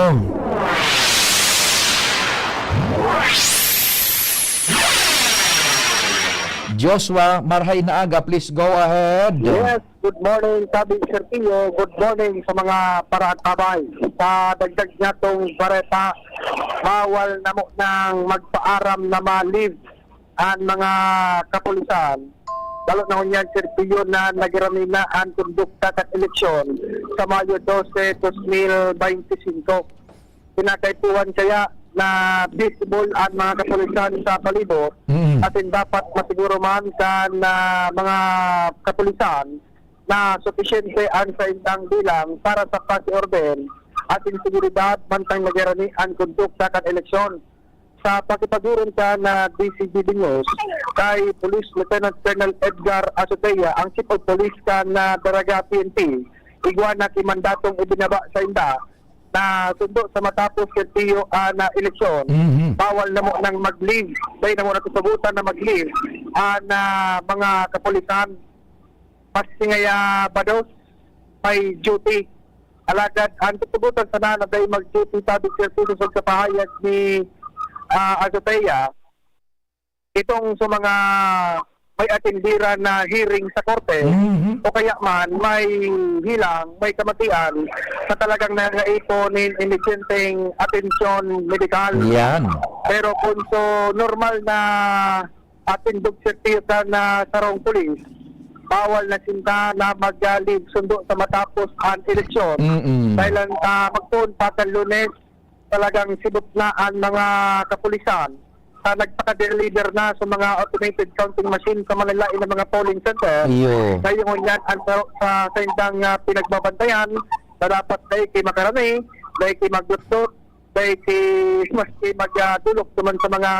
Joshua, marhay na aga, please go ahead. Yes, good morning, Tabi Sergio. Good morning sa mga paraantabay. Sa dagdag niya tong bareta, bawal na mo nang magpaaram na ma-leave an mga kapulisan, lalo na ngunyan, Sir Pio, na nagirami na an kondukta kan eleksyon sa Mayo dose, dos mil baynte singko. Kinakaipuhan kaya na visible an mga kapulisan sa palibot, Mm. asin dapat masiguro man kan, ah, mga kapulisan na supisyente an saindang bilang para sa pag-order asin seguridad mantang nagirami an kondukta kan eleksyon. Sa pakipag-orog kan D Z G B News kay Police Lieutenant Colonel Edgar Azotea, ang Chief of Police kan, ah, Daraga P N P, igwa na ki mandatong ibinaba sainda na sundo sa matapos, Sir Pio, ah, na eleksyon, Mhm. bawal na mo nang mag-leave. Dai na mo natutugutan na mag-leave an, ah, mga kapulisan. Maski ngaya bados, may duty. Alagad an tutugotan sana na dai mag-duty, sabi, Sir Pio, sa pahayag ni, ah, Azotea, itong sa mga may atendiran na hearing sa korte, Mhm. o kaya man may hilang, may kamatian na talagang nangangaipo nin emerhenseng atensyon medikal. Yan. Pero kung so normal na atindog sertiyo sa na sarong pulis, bawal na sinda na mag-, ah, leave sundo sa matapos an eleksyon. Mm-mm. Dahil ang, ah, magpoon pa sa Lunes, talagang sibot na ang mga kapulisan sa nagpaka-deliver na sa mga automated counting machine sa malalain na mga polling center. Iyo. Kaya ngunyan ang sa, sa saindang, ah, pinagbabantayan na dapat dai ki makarani, dai ki magdutdot, dai ki maski mag, ah, tulok duman sa mga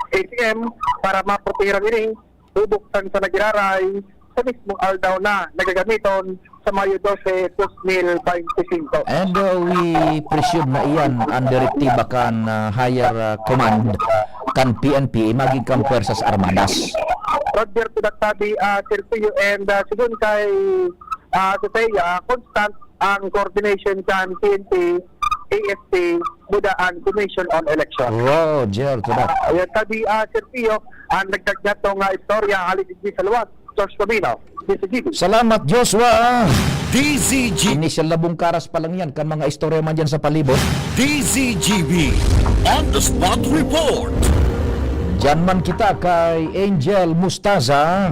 A T M para maprotehiran ini. Bubuksan sa nagiraray sa mismong aldaw na nagagamiton sa Mayo dose, dos mil bente singko. And, uh, we presume na iyan ang direktiba kan, uh, higher, uh, command kan P N P, magin kan Puwersas Armadas. Roger, tudak tabi, ah, Sergio, and, ah, sigon kay, ah, Sophia, constant ang coordination kan P N P, A F P, with the, ah, Commission on Election. Roger, tudak. Ah, ayan, tabi, ah, Sergio, ang nagkagyat nga istorya, hali digdi sa luwas. Joshua Bino, D Z G B. Salamat, Joshua. D Z G. Inisyal na bungkaras pa lang yan, kan mga istorya man dyan sa palibot. D Z G B, on the spot report. Diyan man kita kay Angel Mustaza.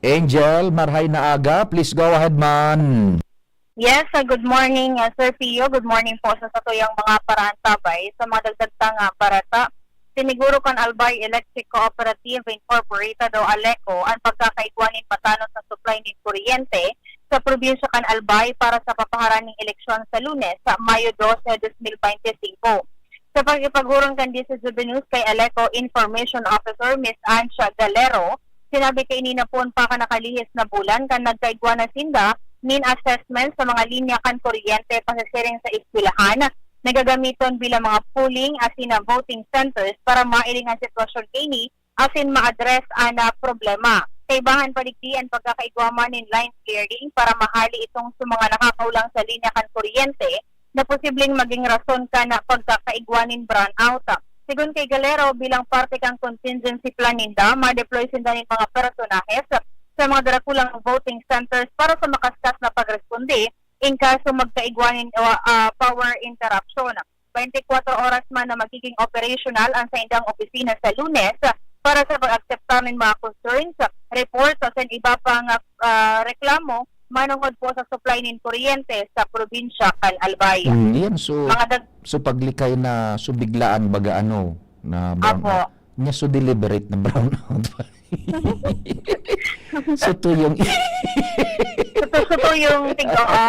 Angel, marhay na aga. Please go ahead, man. Yes, ah, good morning, ah, Sir Pio. Good morning po sa satuyang mga paraantabay. Sa mga dagdag tang, ah, bareta, siniguro kan Albay Electric Cooperative Incorporated o ALECO an pagkakaigwa nin matanos na supply nin kuryente sa probinsya kan Albay para sa papaharan ning eleksyon sa Lunes, sa Mayo dose, dos mil bente singko. Sa pakikipaghuron kan D Z G B News kay ALECO Information Officer Miss Ancha Galero, sinabi kaini na poon pa kan nakalihis na bulan kan nagkaigwa na sinda nin assessment sa mga linya kan kuryente pasisiring sa eskwelahan na gagamiton bilang mga polling asin na voting centers para mailing an sitwasyon kaini asin ma-address an, ah, problema. Kaibahan pa digdi an pagkakaigwa man nin line clearing para mahali itong sa mga nakakahulang sa linya kan kuryente na posibleng maging rason kan pagkakaigwa nin brownout. Sigon kay Galero, bilang parte kan contingency plan ninda, ma-deploy sinda nin mga personahe sa, sa mga darakulang voting centers para sa makaskas na pagresponde in kaso magkaigwa nin, ah, power interruption. Twenty-four oras man na magiging operational ang saindang opisina sa Lunes para sa pag-akseptar nin mga concerns, reports, asin iba pang, ah, reklamo manongod po sa supply nin kuryente sa probinsya kan Albay. Mm, yan. So, Mga dag- so paglikay na, so biglaan baga, ano, na brown Apo. out. Nya, so deliberate na brown out. So, tuyong Suto-suto yung tig-, oo.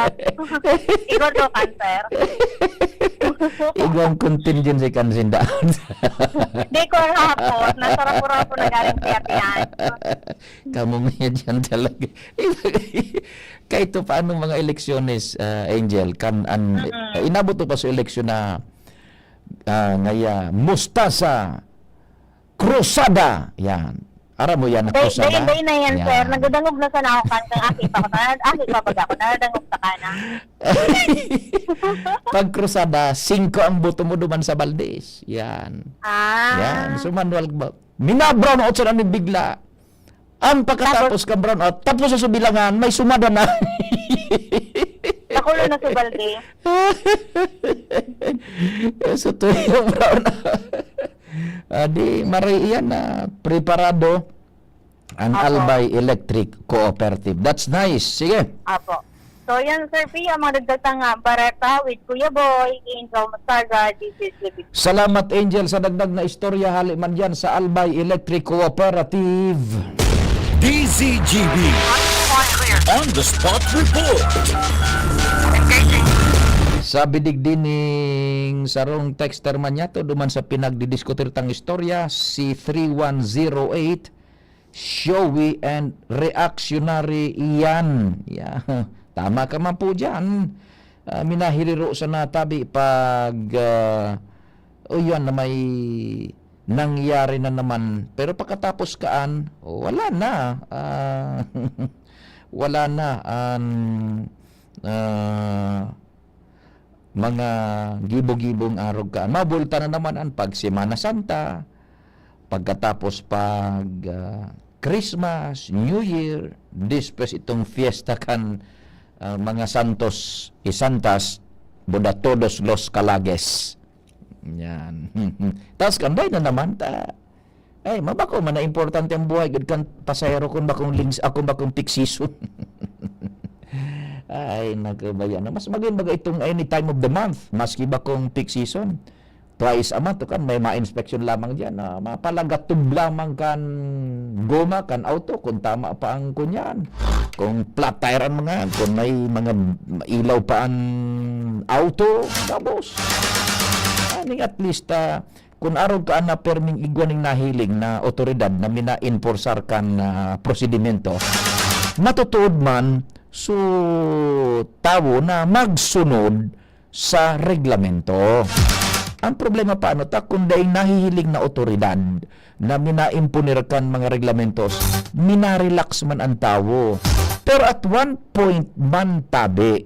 Igor do cancer. Igwang contingency kan sinda. Di ko hapot, nasa Rapu-Rapu na galing siya tiyan. Kamo nga dyan talaga. Kahit pa paano mga eleksyones, ah, Angel, kan an, Mm-mm. inabot mo pa sa eleksyon na, ah, ngaya, Mustasa Cruzada. Yan. Aram mo yan, na Day, Cruzada? day, day na yan, Yan. sir. Nagdadangog na sana ako kan, kan aki pa ako. Nan-, aki pa pag ako. Nadadangog ka ka na. Pag Cruzada, singko ang boto mo duman sa Valdez. Yan. Ah. Yan. So, manual ba? Mina-brown out sa namin bigla. Ang pagkatapos Tapos? ka brown out, tapos sa subilangan, may sumada na. Nakulo na si Balde. So, tuyo brown out. Ah, di, maray iyan na preparado ang Apo. Albay Electric Cooperative. That's nice. Sige. Apo. So, yan, Sir Pia, mga dagdag nga bareta with Kuya Boy, Angel Masaga, this is Libby. Salamat, Angel, sa dagdag na istorya hali man dyan sa Albay Electric Cooperative. D Z G B on the spot report. Sabi digdi ning sarong texter man niya to, duman sa pinagdidiskutir tang istorya, si three one zero eight, showy and reactionary iyan. Ya, tama ka man po diyan. Ah, minahiriro sa natabi pag, ah, o yun na may nangyari na naman. Pero pagkatapos kaan, wala na. Ah, wala na. An, ah, mga gibo-gibong arog kaan. Mabulta na naman an pag Semana Santa, pagkatapos pag, ah, Christmas, New Year, despues itong fiesta kan, ah, mga santos y santas, buda todos los kalages. Yan. Tas kan dai na naman ta, ay, mabako man na importante ang buhay gud kan pasahero kun bakong lings-, ah, kun bakong peak season. Ay, naku, baya na. Mas magin baga itong any time of the month, maski bakong peak season. Twice a month, kan may ma-inspeksyon lamang diyan, ah, mapalagatog lamang kan goma, kan auto, kung tama pa ang kunyan. Kung flat tire ang mga, kung may mga ilaw pa ang auto, tapos, aning at least, ah, kun arog ka na perming igwa ning nahiling na otoridad na mina-enforsar kan, ah, prosedimento, matutuod man so tawo na magsunod sa reglamento. Ang problema paano ta kun daing nahihiling na otoridad na mina-imponer kan mga reglamentos, mina-relax man an tawo. Pero at one point man tabi,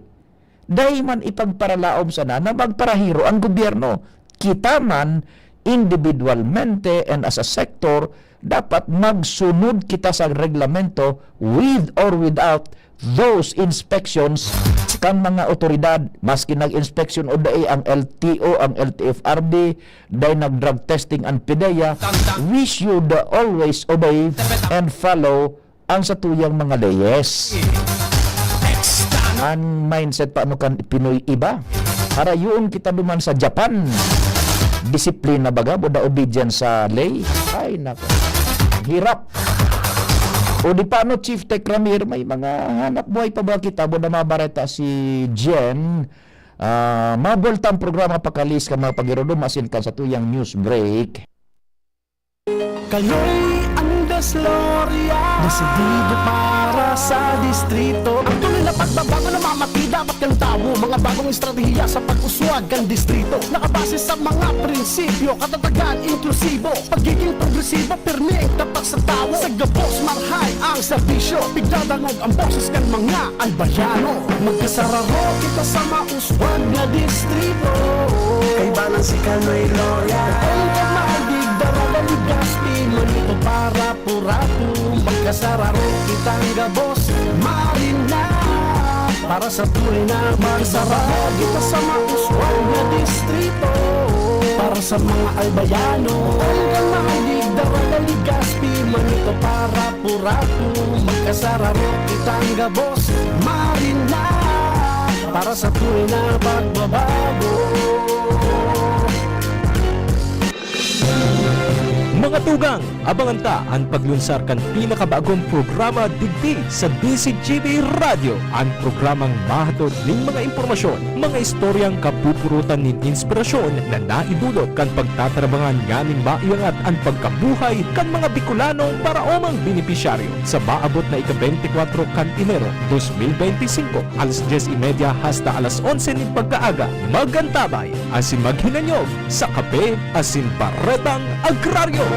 dai man ipagparalaom sana na magparahiro ang gobyerno. Kita man, individualmente and as a sector, dapat magsunod kita sa reglamento with or without those inspections kan mga otoridad. Maski nag-inspeksyon o dai ang L T O, ang L T F R B, dai nag-drug testing ang PDEA, we should always obey and follow ang satuyang mga leyes. An mindset pa ano kan Pinoy iba. Harayoon kita duman sa Japan. Disiplina baga, buda obedience sa ley. Ay, nako. Hirap. O di pa ano, Chief Tech Ramir, may mga hanap buhay pa ba kita? Buda mabareta si Jen. Ah, mabulta ang programa pakalis kan mga pagirudom, asin kan satuyang news break. Kaloy ang Dasloria, desidido para sa distrito. Ang tunay na pagbabago na mamati dapat kan tawo. Mga bagong estratehiya sa pag-uswag kan distrito. Nakabase sa mga prinsipyo, katatagan, inklusibo, pagiging progresibo, pirmi ang tapat sa tawo. Sa gabos, marhay ang serbisyo, pigdadangog ang boses kan mga Albayano. Magkasararo kita sa mauswag na distrito. Kaibanan si Kaloy Loria. Ang kamalig, daraga ni Gaspi, manito para purato. Magkasararo kitang gabos, marina. Para sa tunay na magsararo kita sa mauswag na distrito. Para sa mga Albayano. Ang kamalig, daraga ni Gaspi, manito para purato, magkasararo kitang gabos, marina, para sa tunay na pagbabago. Mga tugang, abangan ta an paglunsar kan pinakabagong programa digdi sa D Z G B Radyo, an programang mahatod nin mga impormasyon, mga istoryang kapupurutan nin inspirasyon na naidulot kan pagtatrabangan nganing maiangat an pagkabuhay kan mga Bicolano para omang benepisyaryo. Sa maabot na ika-beintikwatro kan Enero, dos mil beintisinko, alas dyes y media hasta alas onse nin pagkaaga, mag-antabay asin maghinanyog sa Kape asin Baretang Agraryo.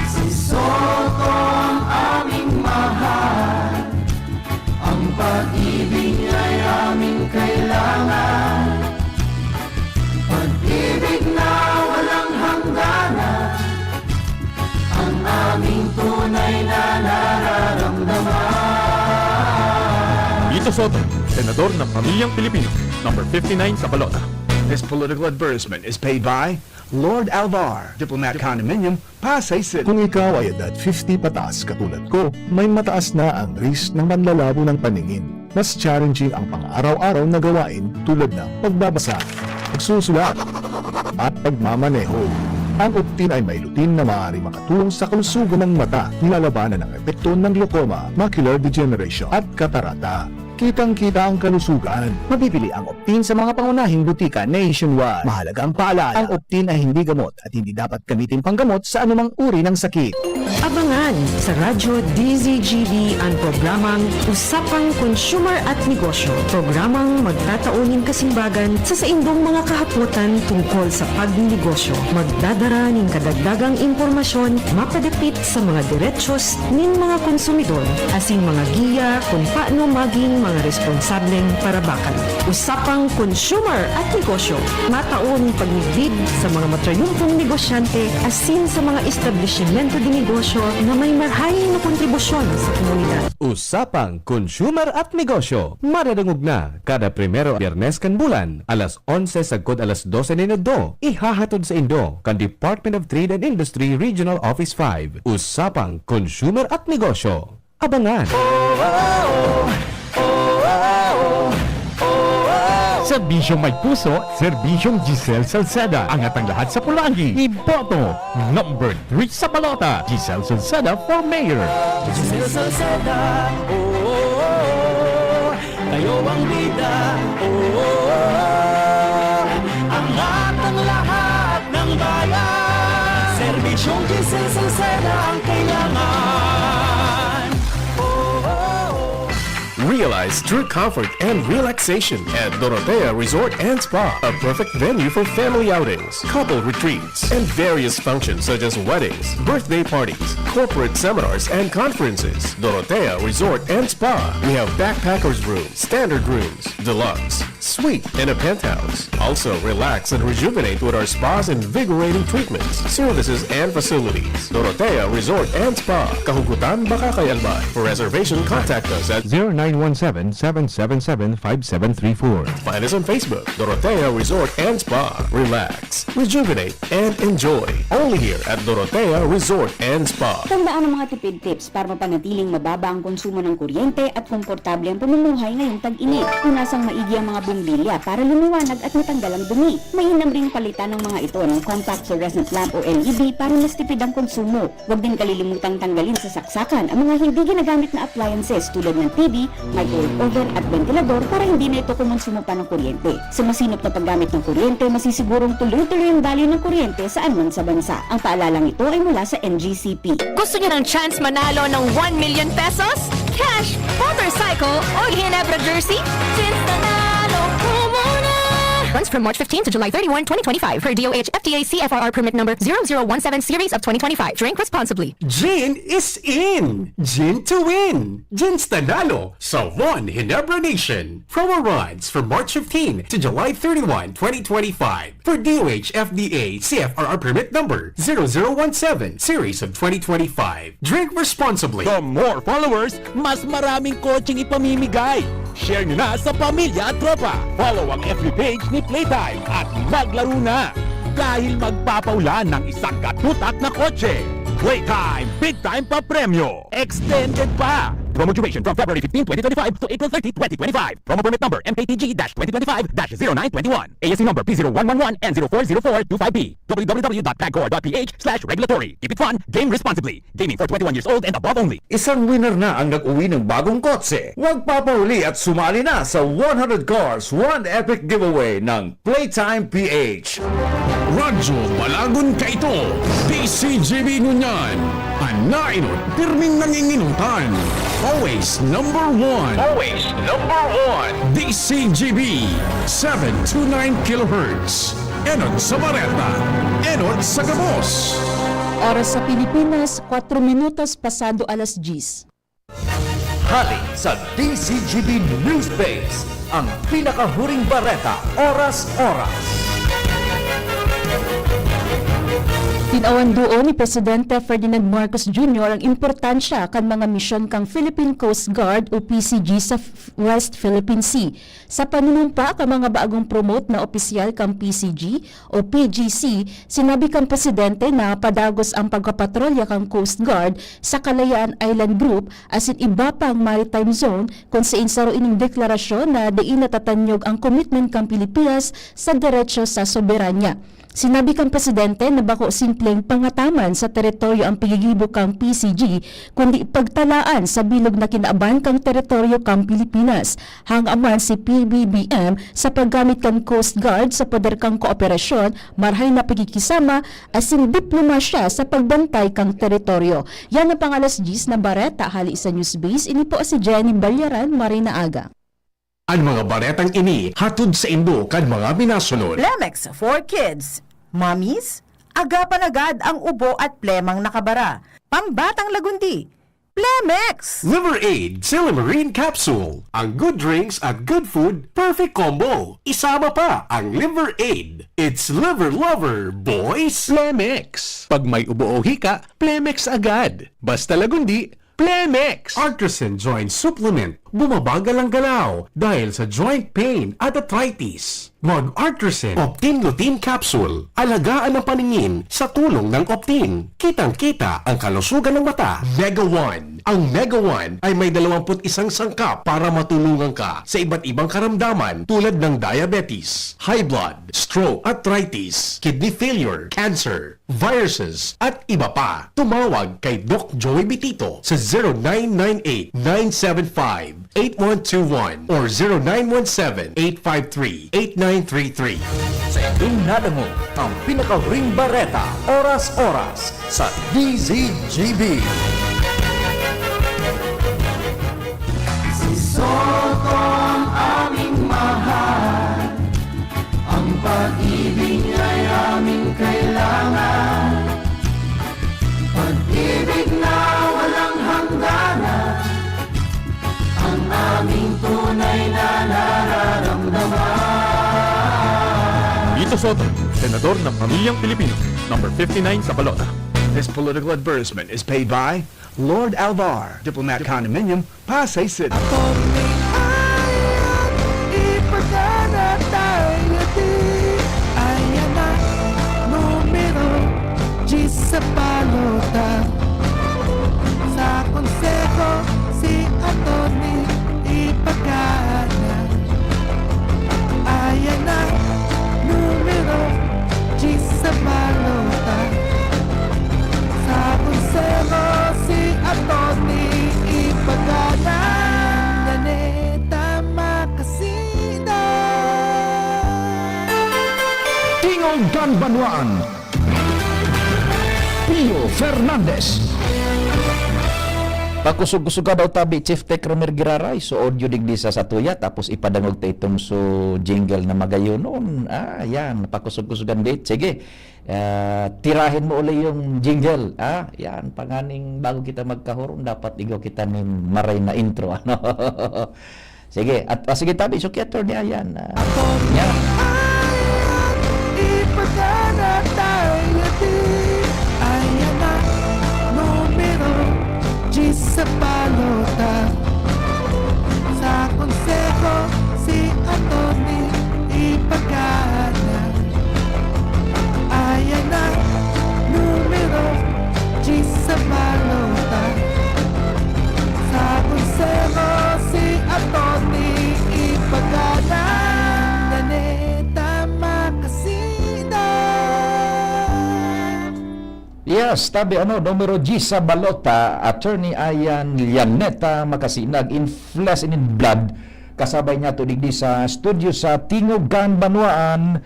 Si Solcom aming mahal, ang pag-ibig niya'y aming kailangan. Pag-ibig na walang hangganan, ang aming tunay na nararamdaman. Lito Soto, Senador ng Pamilyang Pilipino, number fifty-nine sa balota. This political advertisement is paid by Lord Alvar, Diplomat Condominium, Pasay City. Kung ikaw ay edad fifty pataas katulad ko, may mataas na ang risk ng panlalabo ng paningin. Mas challenging ang pang-araw-araw na gawain tulad ng pagbabasa, pagsusulat, at pagmamaneho. Ang Optin ay may lutein na maaari makatulong sa kalusugan ng mata, nilalabanan ang epekto ng glaucoma, macular degeneration, at katarata. Kitang-kita ang kalusugan. Mabibili ang Optin sa mga pangunahing butika nationwide. Mahalaga ang paalala, ang Optin ay hindi gamot at hindi dapat gamitin panggamot sa anumang uri ng sakit. Abangan sa Radyo D Z G B an programang Usapang Consumer at Negosyo, programang magtatao nin kasimbagan sa saindong mga kahapotan tungkol sa pagnenegosyo. Magdadara nin kadagdagang impormasyon mapadapit sa mga derechos nin mga konsumidor, asin mga giya Kung paano maging mga responsableng parabakan. Usapang consumer at negosyo. Mataon pagmidbid sa mga matrayumpong negosyante asin sa mga establisimento de negosyo na may marhay na kontribusyon sa komunidad. Usapang Consumer at Negosyo. Madadangog na kada primero Biyernes kan bulan, alas onse sagkod alas dose nin udto. Ihahatod saindo kan Department of Trade and Industry Regional Office five. Usapang Consumer at Negosyo. Abangan! Serbisyong may puso, serbisyong Giselle Salceda. Angat ang lahat sa pulanggi. Iboto, number three sa balota, Giselle Salceda for mayor. Giselle Salceda, oo, kayo ang bida, oo, angat ang lahat ng bayan. Serbisyong Giselle Salceda ang kailangan. Realize true comfort and relaxation at Dorotea Resort and Spa, a perfect venue for family outings, couple retreats, and various functions such as weddings, birthday parties, corporate seminars, and conferences. Dorotea Resort and Spa. We have backpackers room, standard rooms, deluxe, suite, and a penthouse. Also, relax and rejuvenate with our spa's invigorating treatments, services, and facilities. Dorotea Resort and Spa, kahugutan, Bacacay, Albay. For reservation, contact us at zero nine one seven, seven seven seven, five seven three four. Find us on Facebook, Dorotea Resort and Spa. Relax, rejuvenate, and enjoy. Only here at Dorotea Resort and Spa. Tandaan ang mga tipid tips para mapanatiling mababa ang konsumo ng kuryente at komportable ang pamumuhay ngayong tag-init. Punasan maigi ang mga bombilya para lumiwanag at matanggal ang dumi. Mainam ring palitan ng mga ito ng compact fluorescent lamp o L E D para mas tipid ang konsumo. Huwag din kalilimutang tanggalin sa saksakan ang mga hindi ginagamit na appliances tulad ng T V, microwave oven at ventilador para hindi na ito kumonsumo pa ng kuryente. Sa masinop na paggamit ng kuryente, masisigurong tuloy-tuloy ang daloy ng kuryente saan man sa bansa. Ang paalalang ito ay mula sa N G C P. Gusto niyo ng chance manalo ng one million pesos? Cash, motorcycle, o Ginebra jersey? Chance nanalo ko muna! Runs from March fifteen to July thirty-one, twenty twenty-five, per D O H F T A C F R R permit number zero zero one seven series of twenty twenty-five. Drink responsibly. Gin is in! Gin to win! Gin Stanalo sa One Ginebra Nation. Promo runs from March fifteen to July thirty-one, twenty twenty-five. For D O H F D A C F R R permit number zero zero one seven series of twenty twenty-five. Drink responsibly. The more followers, mas maraming kotseng ipamimigay. Share nyo na sa pamilya at tropa. Follow ang F B page ni Playtime at maglaro na! Dahil magpapaulan ng isang katutak na kotse. Playtime, big time pa premyo! Extended pa! Promo duration from February fifteen, twenty twenty-five to April thirty, twenty twenty-five. Promo permit number M K T G dash twenty twenty-five dash zero nine twenty-one. A S C number P zero one one one N zero four zero four two five B. W W W dot pagcor dot P H slash regulatory. Keep it fun, game responsibly. Gaming for twenty-one years old and above only. Isang winner na ang nag-uwi ng bagong kotse. Huwag papahuli at sumali na sa one hundred Cars, One Epic Giveaway ng Playtime P H. Radyo Balagon kaito, D C G B ngunyan. An naenot, pirming nanginginutan. Always number one. Always number one. D C G B, seven two nine kilohertz. Enot sa bareta, enot sa gabos. Oras sa Pilipinas, kwatro minutos pasado alas diyes. Hali sa D C G B News Base, ang pinakahuring bareta, oras-oras. Tinawan duon ni Presidente Ferdinand Marcos Junior ang importansya kan mga misyon kan Philippine Coast Guard o P C G sa F-, West Philippine Sea. Sa panunumpa kan mga bagong promote na opisyal kan P C G o P G C, sinabi kan Presidente na padagos ang pagpapatrolya kan Coast Guard sa Kalayaan Island Group asin iba pang maritime zone, kun sain saro ining deklarasyon na dai natatanyog ang commitment kan Pilipinas sa derecho sa soberanya. Sinabi kan Presidente na bako simpleng pangataman sa teritoryo ang paggigibo kan P C G, kundi pagtalaan sa bilog na kinaaban kan teritoryo kan Pilipinas. Hanga man si P B B M sa paggamit kan Coast Guard sa poder kan kooperasyon, marhay na pakikisama, asin diplomasya sa pagbantay kan teritoryo. Yan ang pang-alas diyes na bareta hali sa News Base. Ini po si Jenny Balyaran, maray na aga. An mga baretang ini hatod saindo kan mga minasunod. Lemex for Kids. Mommies, agapan agad ang ubo at plemang nakabara. Pambatang lagundi. Plemex! Liver Aid, Silymarin Capsule. Ang good drinks at good food, perfect combo. Isama pa ang Liver Aid. It's Liver Lover, boys! Plemex. Pag may ubo o hika, Plemex agad. Basta lagundi, Plemex! Artresin Joint Supplement. Bumabagal ang galaw dahil sa joint pain at arthritis. Mag-Artresin. Optin Lutein Capsule. Alagaan ang paningin sa tulong ng Optin. Kitang-kita ang kalusugan ng mata. Mega One. Ang Mega One ay may dalawampu't isang sangkap para matulungan ka sa iba't ibang karamdaman tulad ng diabetes, high blood, stroke, arthritis, kidney failure, cancer, viruses, at iba pa. Tumawag kay Doc Joey Bitito sa zero nine nine eight, nine seven five, eight one two one or zero nine one seven, eight five three, eight nine three three. Sa inyong nadangog ang pinakahuling bareta, oras-oras, sa D Z G B. Si Soto ang aming mahal, ang pag-ibig niya'y aming kailangan. Pag-ibig na walang hangganan, ang aming tunay na nararamdaman. Lito Soto, Senador ng Pamilyang Pilipino, number fifty-nine sa balota. This political advertisement is paid by Lord Alvar, Diplomat Condominium, Pasay City. Ako ni Ayan, ipagana tayo di. Ayan na, numero diyes sa balota. Sa konseho, si Attorney ipagana. Ayan na, numero diyes sa balota. Sa konseho, si Attorney ipagana. Naneta makasida. Tingog kan Banwaan. Pio Fernandez. Pakosog-kosoga daw tabi, Chief Tech Romer Giraray. So, audio digdi sa satuya, tapos ipadangog ta itong so jingle na magayonon. Ah, yan. Pakosog-kosogan dit. Sige. Ah, tirahin mo uli yung jingle. Ah, yan. Panganing bago kita magkahurong, dapat igaw kita ni maray na intro. Ano? Sige. At, ah, sige, tabi. So, kay Attorney Ayan. Ah, yan. Ayan, ipagana tayo di. Ayan na, numero diyes sa balota. Sa konseho, si Attorney ipagana. Ayan na, numero diyes sa balota. Sa konseho, si Attorney ipagana. Naneta makasida. Yes, tabi ano, numero diyes sa balota, Attorney Ayan Llaneta Makasinag, in flesh and in blood. Kasabay niya to digdi sa studio sa Tingog kan Banwaan.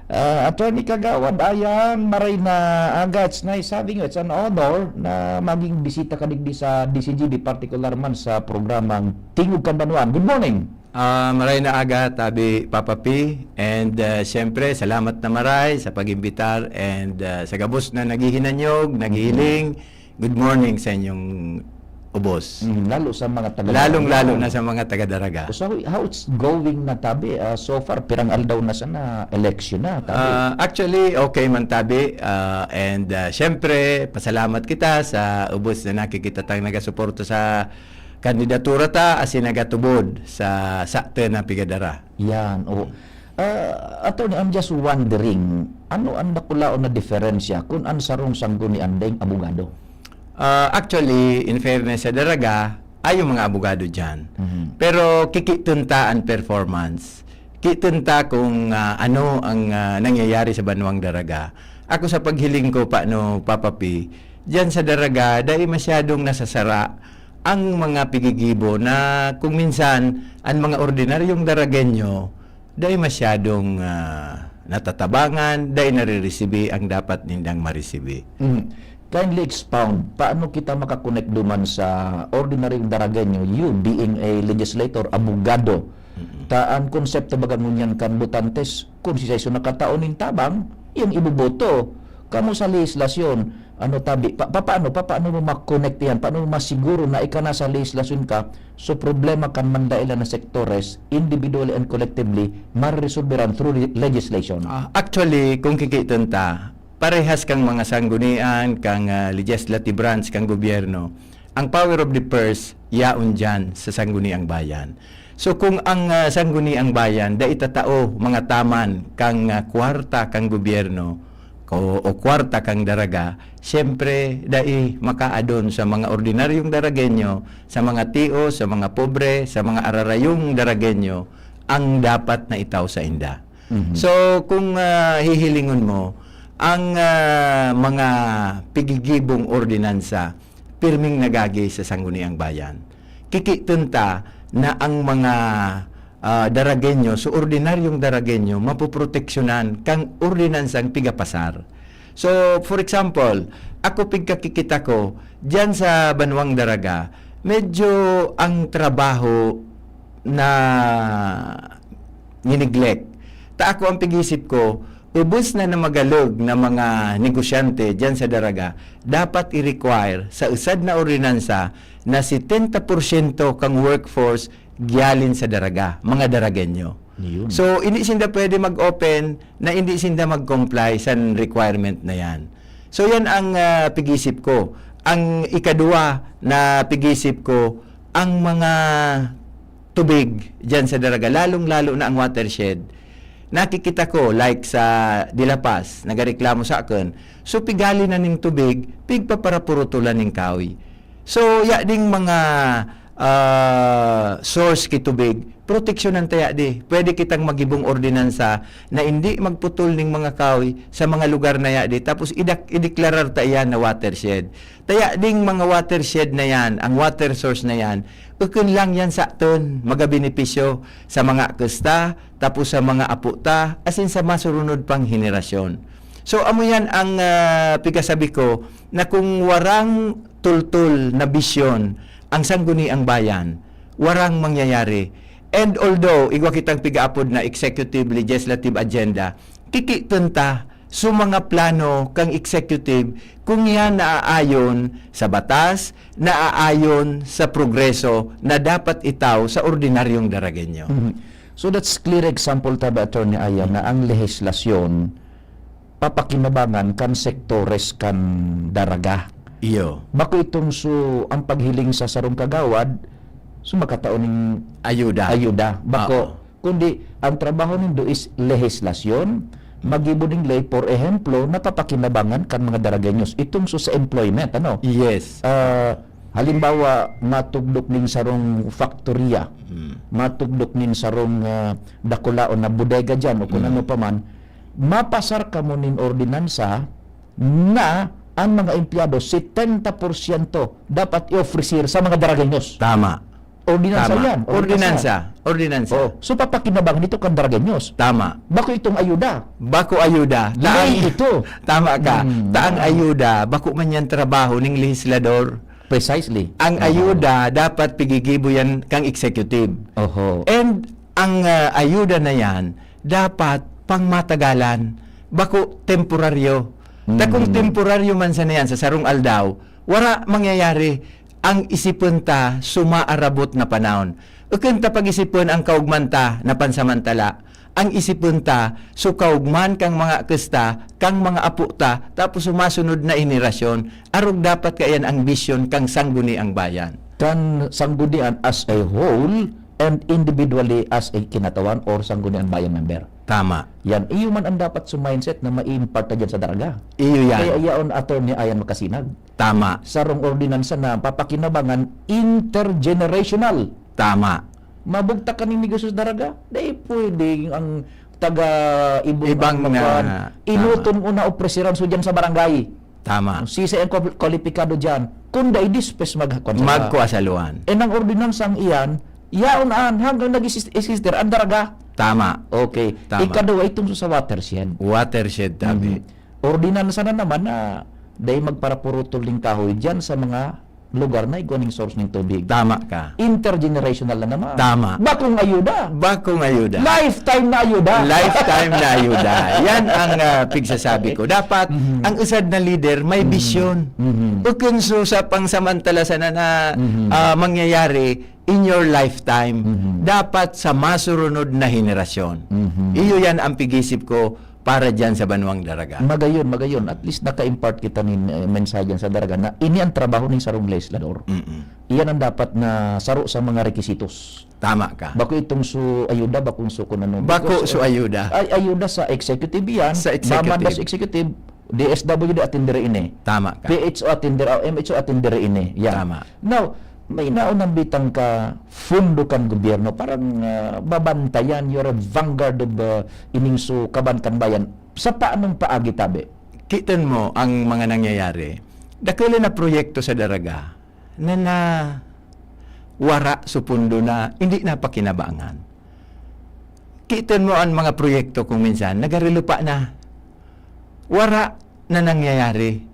Ah, Attorney Kagawad Ayan, maray na aga, it's nice having you. It's an honor na maging bisita ka digdi sa D C G B, partikular man sa programang Tingog kan Banwaan. Good morning! Ah, maray na aga, tabi, Papa P. And, ah, siyempre, salamat na maray sa pag-imbitar and, ah, sa gabos na naghihinanyog, naghihiling. Good morning sa inyong ubos. Mm, lalo sa mga taga Lalong-lalo Daraga. Na sa mga taga Daraga. So, how, how it's going na, tabi? Ah, so far, pirang aldaw na sana election na, tabi? Ah, actually, okay man, tabi. Ah, and, ah, siyempre, pasalamat kita sa ubos na nakikita tang nagasuporta sa kandidatura ta asin nagatubod sa, sa ta na pigadara. Yan, oo. Ah, Attorney, I'm just wondering, ano an dakulaon na diferensya kun an sarong sanggunian daing abogado? Ah, actually, in fairness sa Daraga, ay yung mga abogado diyan. Mhm. Pero kikiton ta an performance. Kiton ta kung, ah, ano ang, ah, nangyayari sa banwang Daraga. Ako sa paghiling ko pa, no, Papa P, diyan sa Daraga, dai masyadong nasasara ang mga pigigibo na kung minsan ang mga ordinaryong Daragenyo dai masyadong, ah, natatabangan, dai nariresibi ang dapat nindang maresibi. Mm. Kindly expound, paano kita makakonek duman sa ordinaryong Daragenyo, you being a legislator, abogado? Mm-mm. Ta ang konsepto baga ngunyan kan botantes, kung si Saiso nakatao nin tabang, iyang iboboto. Kamo sa lehislasyon, ano tabi, pa, pa, paano, pa, paano mo ma-connect yan? Paano mo masiguro na ika na sa lehislasyon ka, so problema kan mandailan na sektores, individually and collectively, mareresolveran through le-, legislation? Ah, actually, kung kikiton ta, parehas kang mga sanggunian, kang, ah, legislative branch, kang gobyerno, ang power of the purse, yaon dyan sa sangguniang bayan. So, kung ang, ah, sangguniang bayan, dai tatao mga taman kang, ah, kwarta kang gobyerno, o, o kwarta kang daraga, siyempre, dai makaadon sa mga ordinaryong Daragenyo, sa mga tios, sa mga pobre, sa mga ararayong Daragenyo, ang dapat na itao sa inda. Mhm. So, kung, ah, hihilingon mo, ang, ah, mga pigigibong ordinansa, pirming nagagi sa sangguniang bayan. Kikiton ta na ang mga, ah, Daragenyo, so ordinaryong Daragenyo, mapoproteksyonan kang ordinansang pigapasar. So, for example, ako pigkakikita ko, diyan sa banwang Daraga, medyo ang trabaho na ni-neglect. Ta ako ang pag-isip ko, ubos na na magalog na mga negosyante diyan sa Daraga, dapat i-require sa usad na ordinansa na setenta porsyento kang workforce gyalin sa Daraga, mga Daragenyo. Yun. So, hindi sinda pwede mag-open na hindi sinda mag-comply sa requirement na yan. So, yan ang, ah, pag-isip ko. Ang ikaduwa na pag-isip ko, ang mga tubig diyan sa Daraga, lalong-lalo na ang watershed. Nakikita ko, like sa De La Paz, nagareklamo sa akin, so pigali na ning tubig, pigpaparapurutulan ning kahoy. So, ya ding mga, ah, source ki tubig, proteksyonan ta ya di. Pwede kitang magibong ordinansa na hindi magputol ning mga kahoy sa mga lugar na ya di. Tapos, idak-, ideklarar ta iyan na watershed. Ta ya ding mga watershed na yan, ang water source na yan, ukon lang yan sa aton, magabenepisyo sa mga kusta, tapos sa mga apo ta, asin sa masurunod pang henerasyon. So, amo yan ang, ah, pigkasabi ko, na kung warang tultol na bisyon ang sangguniang bayan, warang mangyayari. And although igwa kitang pigaapod na executive, legislative agenda, kikiton ta sa mga plano kang executive kung yan naaayon sa batas, naaayon sa progreso na dapat itao sa ordinaryong Daragenyo. Mhm. So that's clear example tabi, Attorney Ayan, na ang lehislasyon papakinabangan kan sektores kan Daraga. Iyo. Bako itong so, ang paghiling sa sarong kagawad, so makatao ning Ayuda. ayuda. Bako, Oo. kundi ang trabaho nindo is lehislasyon, magibo ning ley, por ehemplo, napapakinabangan kan mga Daragenyos. Itong so sa employment, ano? Yes. Ah, halimbawa, matugdok ning sarong faktorya, Mm. matugdok nin sarong, ah, dakulaon na bodega diyan o kung Mm. ano pa man, mapasar kamo nin ordinansa na ang mga empleyado, setenta porsyento dapat i-ofrecer sa mga Daragenyos. Tama. Ordinansa Tama. yan. Ordinansa. Ordinansa. Ordinansa. Oh, so papakinabangan ito kan Daragenyos. Tama. Bako itong ayuda. Bako ayuda. Ley Taang, ito. Tama ka. Hmm. Taang ayuda, bako man yan trabaho ning lehislador. Precisely. Ang Oo. ayuda, dapat pigigibo yan kang executive. Oho. And ang, ah, ayuda na yan, dapat pangmatagalan, bako temporaryo. Ta kung Mm. temporaryo man sana yan sa sarong aldaw, wara mangyayari. Ang isipon ta sumaarabot na panahon. Ukon ta pag-isipon ang kaugman ta na pansamantala. Ang isipon ta, so kaugman kang mga kusta, kang mga apo ta, tapos sumasunod na henerasyon, arog dapat kaiyan ang bisyon kang sangguniang bayan. Kan sanggunian as a whole and individually as a kinatawan or sangguniang bayan member. Tama. Yan, iyo man ang dapat sa mindset na ma-impart na dyan sa Daraga. Iyo yan. Kaya yaon, Attorney Ayan Makasinag. Tama. Sarong ordinansa na papakinabangan intergenerational. Tama. Mabugtak ka ning negosyo sa Daraga, dai pwedeng ang taga Ibong Ibang ang na, makuan, tama. inuton mo na opreseran so dyan sa barangay. Tama. Sisay ang kwal-, kwalipikado dyan? Kung dai dispes magkuan sa Magkuasaluan. E nang ordinansang iyan, yaon an hanggang nag-exist-, existir ang Daraga. Tama. Okay. Tama. Ikaduwa, itong sa watershed. Watershed, tabi. Mhm. Ordinansa na naman na dai magparapurutol ning kahoy diyan sa mga lugar na igwa ning source ning tubig. Tama ka. Intergenerational na naman. Tama. Bakong ayuda. Bakong ayuda. Lifetime na ayuda. Lifetime na ayuda. Yan ang ah, pigsasabi ko. Dapat, Mhm. ang usad na leader may bisyon. Mhm. Bukon so sa pangsamantala sana na Mhm. ah, mangyayari in your lifetime. Mhm. Dapat sa masurunod na henerasyon. Mhm. Iyo yan ang pigisip ko para dyan sa Banwang Daraga. Magayon, magayon. At least naka-impart kita nin eh, mensahe dyan sa Daraga na ini ang trabaho ning sarong legislador. Mm-mm. Iyan ang dapat na saro sa mga rekisitos. Tama ka. Bako itong su ayuda, bakong su kun ano. Bako Because, su uh, ayuda. Ay, ayuda sa executive iyan. Sa executive. Maman das executive, D S W D atender ini. Tama ka. P H O atender, ah, M H O atender ini. Yan. Tama. Now, may naunang bitang ka fundo kan gobyerno, parang ah, babantayan, you're a vanguard of uh, ining su kaban kan bayan. Sa paanong paagi tabi? Kitan mo ang mga nangyayari. Dakula na proyekto sa Daraga na na wara su pundo na hindi na pakinabangan. Kitan mo ang mga proyekto kung minsan nagarilupa na. Wara na nangyayari.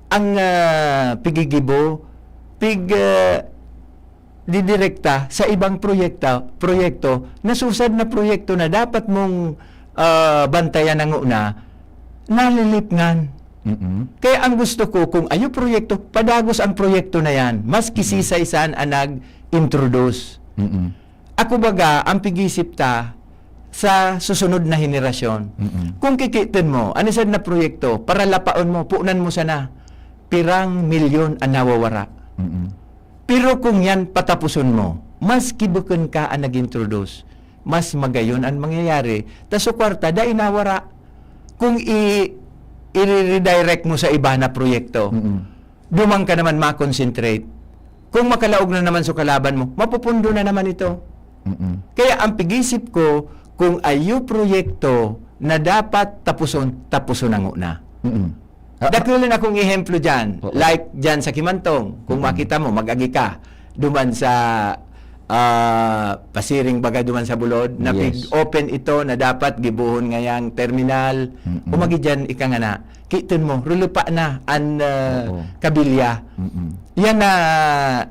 Ang ah, pigigibo, pig ah, didirekta sa ibang proyekta, proyekto, nasusad na proyekto na dapat mong ah, bantayan ang una, nalilipngan. Mm-mm. Kaya ang gusto ko, kung ayo proyekto, padagos ang proyekto na yan. Mas kisisay saan ang nag-introduce. Mm-mm. Ako baga, ang pigisip ta sa susunod na henerasyon. Mm-mm. Kung kikitin mo, anisad na proyekto, para lapaon mo, punan mo sana, pirang milyon ang nawawara. Mm-mm. Pero kung yan patapuson mo, mas kibukin ka ang nag-introduce, mas magayon ang mangyayari. Ta su kwarta, dai nawara. Kung i- i-redirect mo sa iba na proyekto, Mm-mm. duman ka naman makonsentrate. Kung makalaog na naman sa kalaban mo, mapupundo na naman ito. Mm-mm. Kaya ang pigisip ko, kung ayo proyekto na dapat tapuson, tapuson na nguna. Mm-mm. Ah, Dakul na akong ehemplo dyan. Oo. Like dyan sa Kimantong, kung Mm-mm. makita mo, mag-agi ka duman sa ah, pasiring baga duman sa Bulod, na Yes. pig-open ito na dapat gibohon ngayang terminal. Mm-mm. Umagi dyan, ikangana. Kiton mo, rulupa na an ah, Oo. kabilya. Mm-mm. Yan na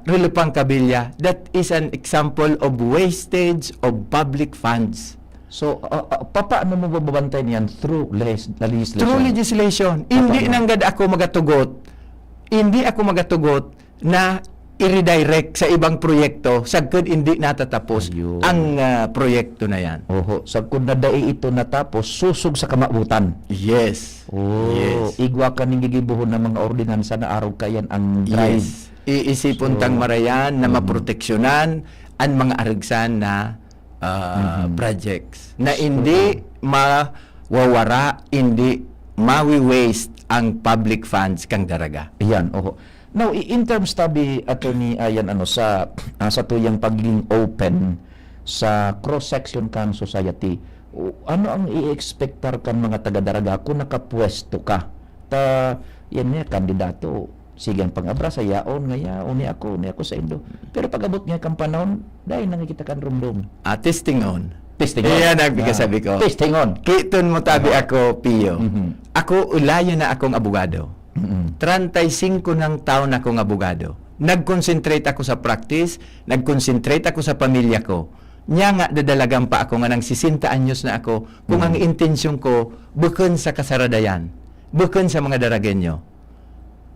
rulupang kabilya, that is an example of wastage of public funds. So, ah, ah, papaano mo bababantay niyan through legis- legislation? Through legislation. Hindi Papaano? Nanggad ako magatugot. Hindi ako magatugot na i-redirect sa ibang proyekto sagkod hindi natatapos Ayun. ang ah, proyekto na yan. Oho, sagkod na dai ito natapos, susog sa kamabutan. Yes. Oh, Yes. Igwa ka ning gigibohon na mga ordinansa na arog kayan ang drive. Yes. Iisipon So, tang marayan na mm. maproteksyonan ang mga arigsan na ah, Mhm. projects na hindi mawawara, hindi mawi-waste ang public funds kang Daraga. Yan, oho. Now, i- in terms tabi, Attorney Ayan, ano, sa ah, sa tuyang pagiging open sa cross-section kan society, o- ano ang i-expectar kan mga taga-Daraga kung nakapwesto ka? Ta, yan nga, kandidato, sige ang pang-abrasa, yaon nga yaon, ni ako, ni ako sa indo. Pero pag-abot nga kang panahon, dahil nangikita kan rumdum. Ah, testing on. Testing on. Iyan ang pagkasabi ko. Testing on. Kiton mo tabi ako, Pio. Mhm. Ako, ulayon na akong abogado. Mm-mm. Treinta y cinco nang taon akong abogado. Nag-concentrate ako sa practice, nag-concentrate ako sa pamilya ko. Nya nga, dadalagan pa ako nga nang sesenta anyos na ako, kung Mm. ang intensyon ko, bukon sa kasaradayan, bukon sa mga Daragenyo.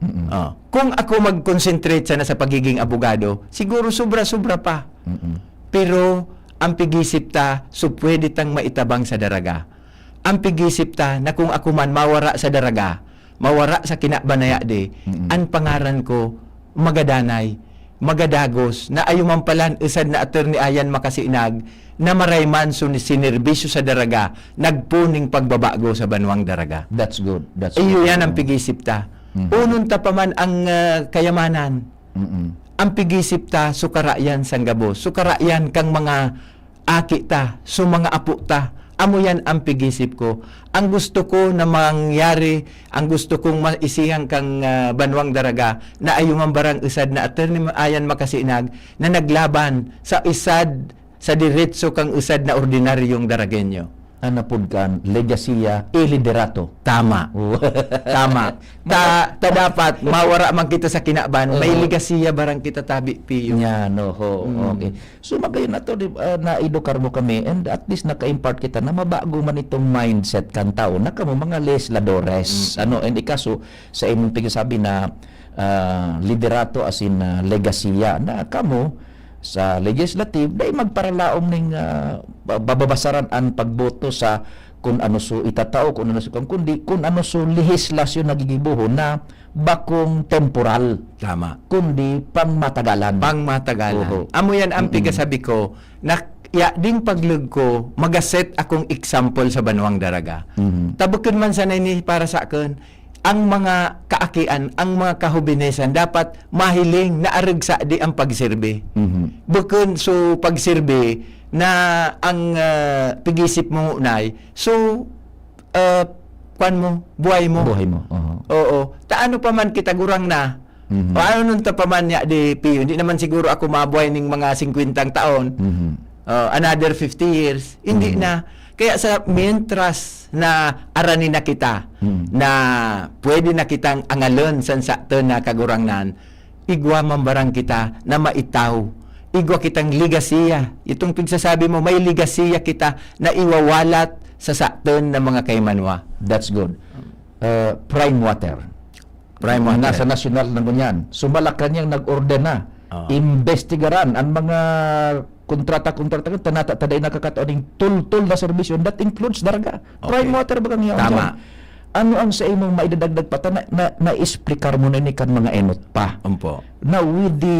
Mm-mm. Oh. Kung ako mag-concentrate sana sa pagiging abogado, siguro sobra-sobra pa. Mm-mm. Pero ang pigisip ta, so pwede tang maitabang sa Daraga. Ang pigisip ta na kung ako man mawara sa Daraga, mawara sa kinabanaya di, Mm-mm. ang pangaran ko magadanay, magadagos, na ayuman palan usad na Attorney Ayan Makasinag, na maray man sun sinerbisyo sa Daraga, nagpuning pagbabago sa banwang Daraga. That's good. That's Iyo good. yan ang pigisip ta. Mhm. Unon ta pa man ang ah, kayamanan. Mm-mm. Ang pigisip ta, sukara yan sang gabos. Sukara yan kang mga aki ta, so mga apo ta. Amo yan ang pigisip ko. Ang gusto ko na mangyari, ang gusto kong maisihan kang ah, banwang Daraga, na ayuman barang usad na Attorney Ayan Makasinag na naglaban sa isad, sa diretso kang usad na ordinaryong Daragenyo. An napod kan legasiya e liderato. Tama. Tama. Ta, ta dapat mawara man kita sa kinaban, may Oo. legasiya barang kita tabi, Pio. Yan, oho. Mm. Okay. So, magayon na to, di, ah, naedukar mo kami, and at least naka-impart kita na mabago man itong mindset kan tao na kamo mga legisladores. Mm. Ano, and ikaso, sa imong pagsasabi na ah, liderato asin ah, legasiya na kamo sa legislative, dai magparalaom ning ah, ba- bababasaran an pagboto sa kun ano so itatao, kun ano so, kundi kun ano so lehislasyon na gigibohon na bakong temporal, Tama. kundi pangmatagalan. Pangmatagalan. Oho. Amo yan ang Mm-mm. pigasabi ko, na ya ding paglog ko, magaset akong example sa banwang daraga. Mhm. Tabukon man sana ini para sa akon, ang mga kaakian, ang mga kahobinesan, dapat mahiling na arog sa di ang pagserbi. Mhm. Bukon so pagserbi na ang ah, pigisip mo ngunay, so ah, kwan mo, buhay mo. Buhay mo. Oho. Oo. Ta ano pa man kita gurang na, Mhm. o ano nun ta pa man niya, di, Pio, hindi naman siguro ako mabuhay ning mga singkwentang taon, Mhm. uh, another fifty years, hindi Mhm. na. Kaya sa mientras na arani na kita, Mhm. na pwede na kitang angalon san saton na kagurangnan, igwa man barang kita na maitaw. Igwa kitang legasiya. Itong pigsasabi mo, may legasiya kita na iwawalat sa saton na mga kaimanwa. That's good. Uh, prime water. Prime water. Nasa nasyonal na ngunyan. So, Malacañang nag-order na. Ah. Imbestigaran ang mga kontrata-kontrata kan tanata taday nakakataon ning tultol na serbisyo, that includes daraga. Okay. Prime water ba kang yaon Tama. dyan? Ano ang sa imong maidadagdag pa? Ta na, na, na-explicar mo na ni kan mga enot pa. Umpo. Now, with the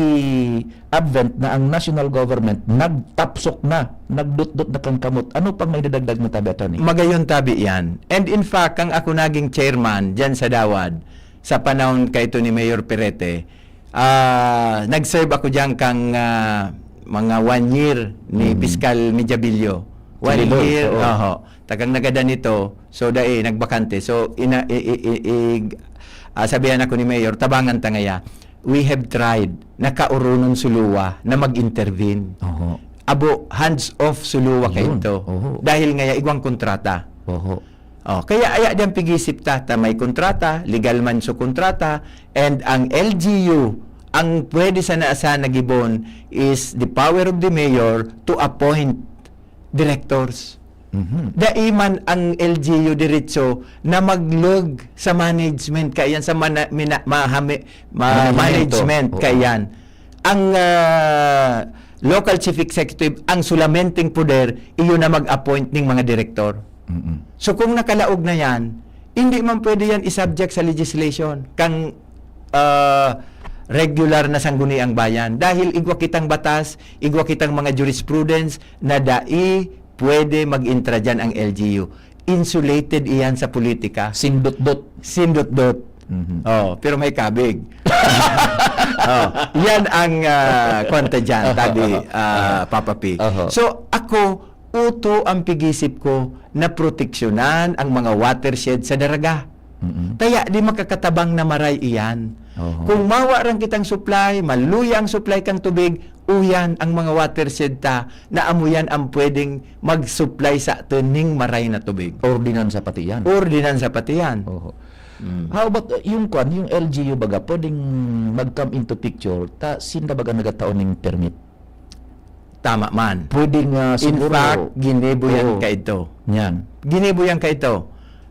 advent na ang national government nagtapsok na, nagdutdot na kan kamot, ano pang maidadagdag mo tabi, attorney? Magayon tabi yan. And in fact, kang ako naging chairman dyan sa Dawad, sa panahon kay ito ni Mayor Perete, ah, nag-serve ako dyan kang ah, mga one year ni Mhm. Piskal Mediabillo. One Chililoy, year, oo. oho. Tagang nagadan ito, so dai, nagbakante. So, ina, i, i, i, i, ah, sabihan ako ni Mayor, tabangan ta ngaya, we have tried, nakaurunon suluwa na mag-intervene. Oho. Abo, hands off suluwa Yun. kayo to. Oho. Dahil ngaya, igwang kontrata. Oho. Oh, kaya aya diyan pigisip ta, ta may kontrata, legal man so kontrata, and ang L G U, ang pwede sana sana gibon is the power of the mayor to appoint directors. Mhm. Dai man ang L G U diretso na maglog sa management kaiyan sa mana, mina, mahami, ma, Management. management Oo. kaiyan. Ang ah, local chief executive, ang sulamenteng poder, iyo na mag-appoint ning mga direktor. Mm-mm. So kung nakalaog na yan, hindi man pwede yan isubject sa legislation kang ah, regular na sangguniang bayan. Dahil igwa kitang batas, igwa kitang mga jurisprudence na dai pwede mag-intra dyan ang L G U. Insulated iyan sa politika. Sindot-dot. Sindot-dot. Mhm. Oh, pero may kabig. Oh, yan ang ah, kwenta dyan, tabi ah, Papa P. Aha. So, ako, uto ang pigisip ko na proteksyonan ang mga watershed sa daraga. Mm-mm. Kaya di makakatabang na maray iyan. Oho. Kung mawa rang kitang supply, maluya ang supply kang tubig, uyan ang mga watershed ta na amo yan ang pwedeng mag-supply sa aton ning maray na tubig. Ordinansa pati yan. Ordinansa pati yan. Oho. Mm. How about uh, yung kwan, yung L G U baga, pwedeng mag-come into picture, ta sinda baga nagataon ning permit? Tama man. Pwedeng uh, In siguro... fact, ginibo yan Oo. kaito. Yan. Ginibo yan kaito.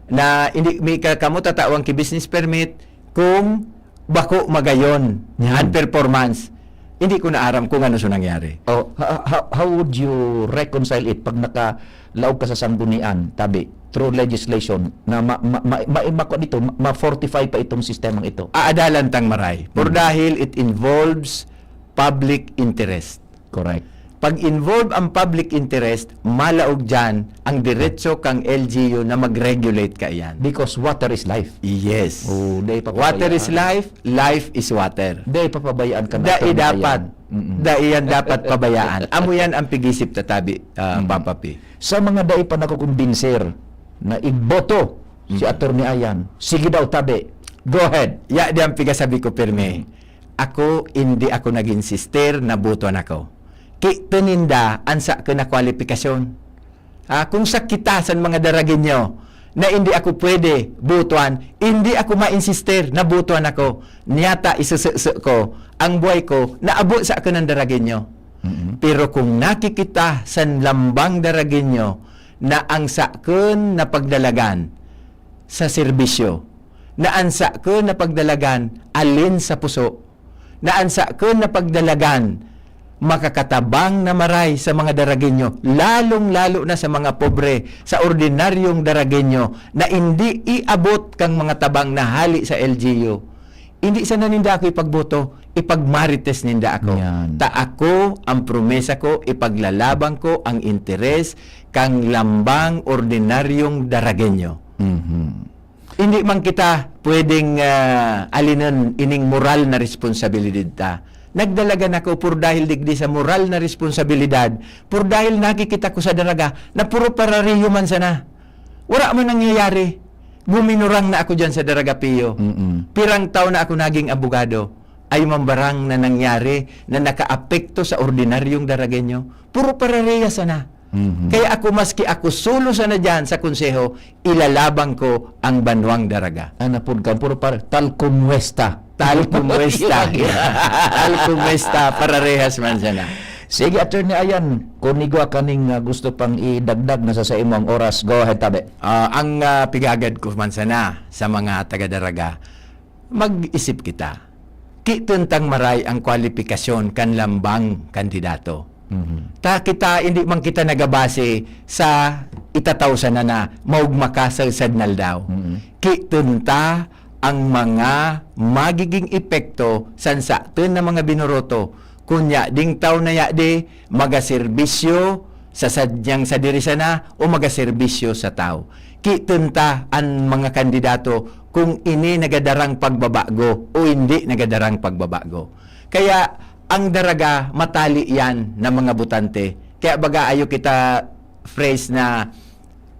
Na hindi may ka- kamo tatawang ki business permit kung bako magayon Yan. ang performance. Hindi ko naaram kung ano so nangyari. Oh, ha- ha- how would you reconcile it pag nakalaog ka sa sanggunian, tabi, through legislation, na ma- ma- ma- ma- ma- dito, ma- ma-fortify pa itong sistemang ito? Aadalan tang maray. Pero Hmm. dahil it involves public interest. Correct. Pag involve ang public interest, malaog dyan ang diretso kang L G U na mag-regulate kaiyan. Because water is life. Yes. Oh, dai pa Water is pabayaan. Life, life is water. Dai papabayaan ka na Dai attorney dapat, Ayan. Mm-mm. dai yan dapat pabayaan. Amo yan ang pigisip tatabi, ah, Mm. Papa P. Sa mga dai pa nakukumbinser na iboto si Mm. Attorney Ayan, sige daw, tabi. Go ahead. Ya di ang pigasabi ko, pirmi. Mm. Ako, hindi ako nag-insister na botoan ako. Ki ninda ang sa ko na kwalifikasyon. Ah, kung sa kita san mga Daragueño na hindi ako pwede botohan, hindi ako ma-insister na botohan ako. Niyata, isususo ko ang buhay ko na abot sa akin ng Daragueño. Mm-mm. Pero kung nakikita san lambang Daragueño na ang sakon na pagdalagan sa serbisyo, na ang sakon na pagdalagan alin sa puso, na ang sakon na pagdalagan makakatabang na maray sa mga Daragueño, lalong-lalo na sa mga pobre, sa ordinaryong Daragueño na hindi iabot kang mga tabang na hali sa L G U. Hindi sana ninda ako ipagboto, ipagmarites ninda ako. Yan. Ta ako, ang promesa ko, ipaglalaban ko ang interes kang lambang ordinaryong Daragueño. Mhm. Hindi man kita pwedeng, ah, alinon ining moral na responsibilidad ta. Nagdalagan ako por dahil digdi sa moral na responsibilidad, por dahil nakikita ko sa daraga na puro parareho man sana. Wala man nangyayari. Guminurang na ako diyan sa daraga, Pio. Mm-mm. Pirang taon na ako naging abogado. Ay mambarang na nangyari na nakaapekto sa ordinaryong Daragueño. Puro parareha sana. Mhm. Kaya ako, maski ako solo sana diyan sa konseho, ilalaban ko ang banwang Daraga. Ano po ka, puro par-, tal kumuesta. Tal kumuesta. Tal kumuesta, pararehas man sana. Sige, Attorney Ayan, kung igwa kaning, ah, gusto pang idagdag na sa, sa imong oras, go ahead, tabi. Ah, ang, ah, pigagad ko man sana sa mga taga-Daraga, mag-isip kita. Kitun tang maray ang kwalipikasyon kan lambang kandidato. Mhm. Ta kita, hindi man kita nagabase sa itataw sana na maugma ka sa sadnal daw. Mhm. Kitun ta ang mga magiging epekto san satun na mga binoroto. Kunya, ding taw na yadi, magaserbisyo sa sadyang sadiri sana o magaserbisyo sa tawo. Kitun ta an mga kandidato kung ini nagadarang pagbabago o hindi nagadarang pagbabago. Kaya ang Daraga, matali yan na mga botante. Kaya baga ayo kita phrase na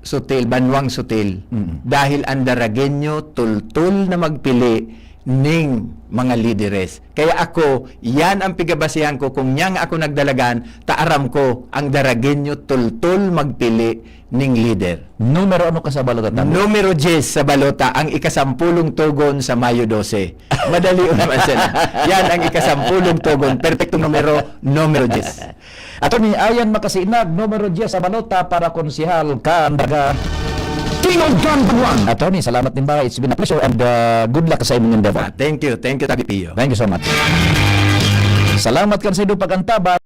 sutil, banwang sutil. Mm. Dahil ang Daragueño tultul na magpili ning mga lideres. Kaya ako, yan ang pigabasehan ko kung nyang ako nagdalagan, ta aram ko, ang Daragueño tultul magpili ning lider. Numero ano ka sa balota, Tabi? Numero diyes sa balota, ang ikasampulong tugon sa Mayo dose. Madali naman sana. Yan ang ikasampulong tugon. Perpektong numero, numero diyes. Attorney Ayan Makasinag, numero diyes sa balota para konsehal kan Daraga. Tingog kan Banwang. Attorney, salamat din ba? It's been a pleasure and, uh, good luck sa imong endeavor. Ah, thank you. Thank you, Tabi Pio. Thank you so much. Salamat kan sa inyong pag-antabay.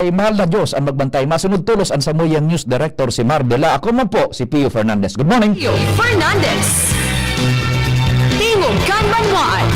Ay, mahal na Diyos ang magbantay. Masunod tolos an samuyang news director, si Mar Dela. Ako man po, si Pio Fernandez. Good morning. Pio Fernandez. Tingog kan Banwaan.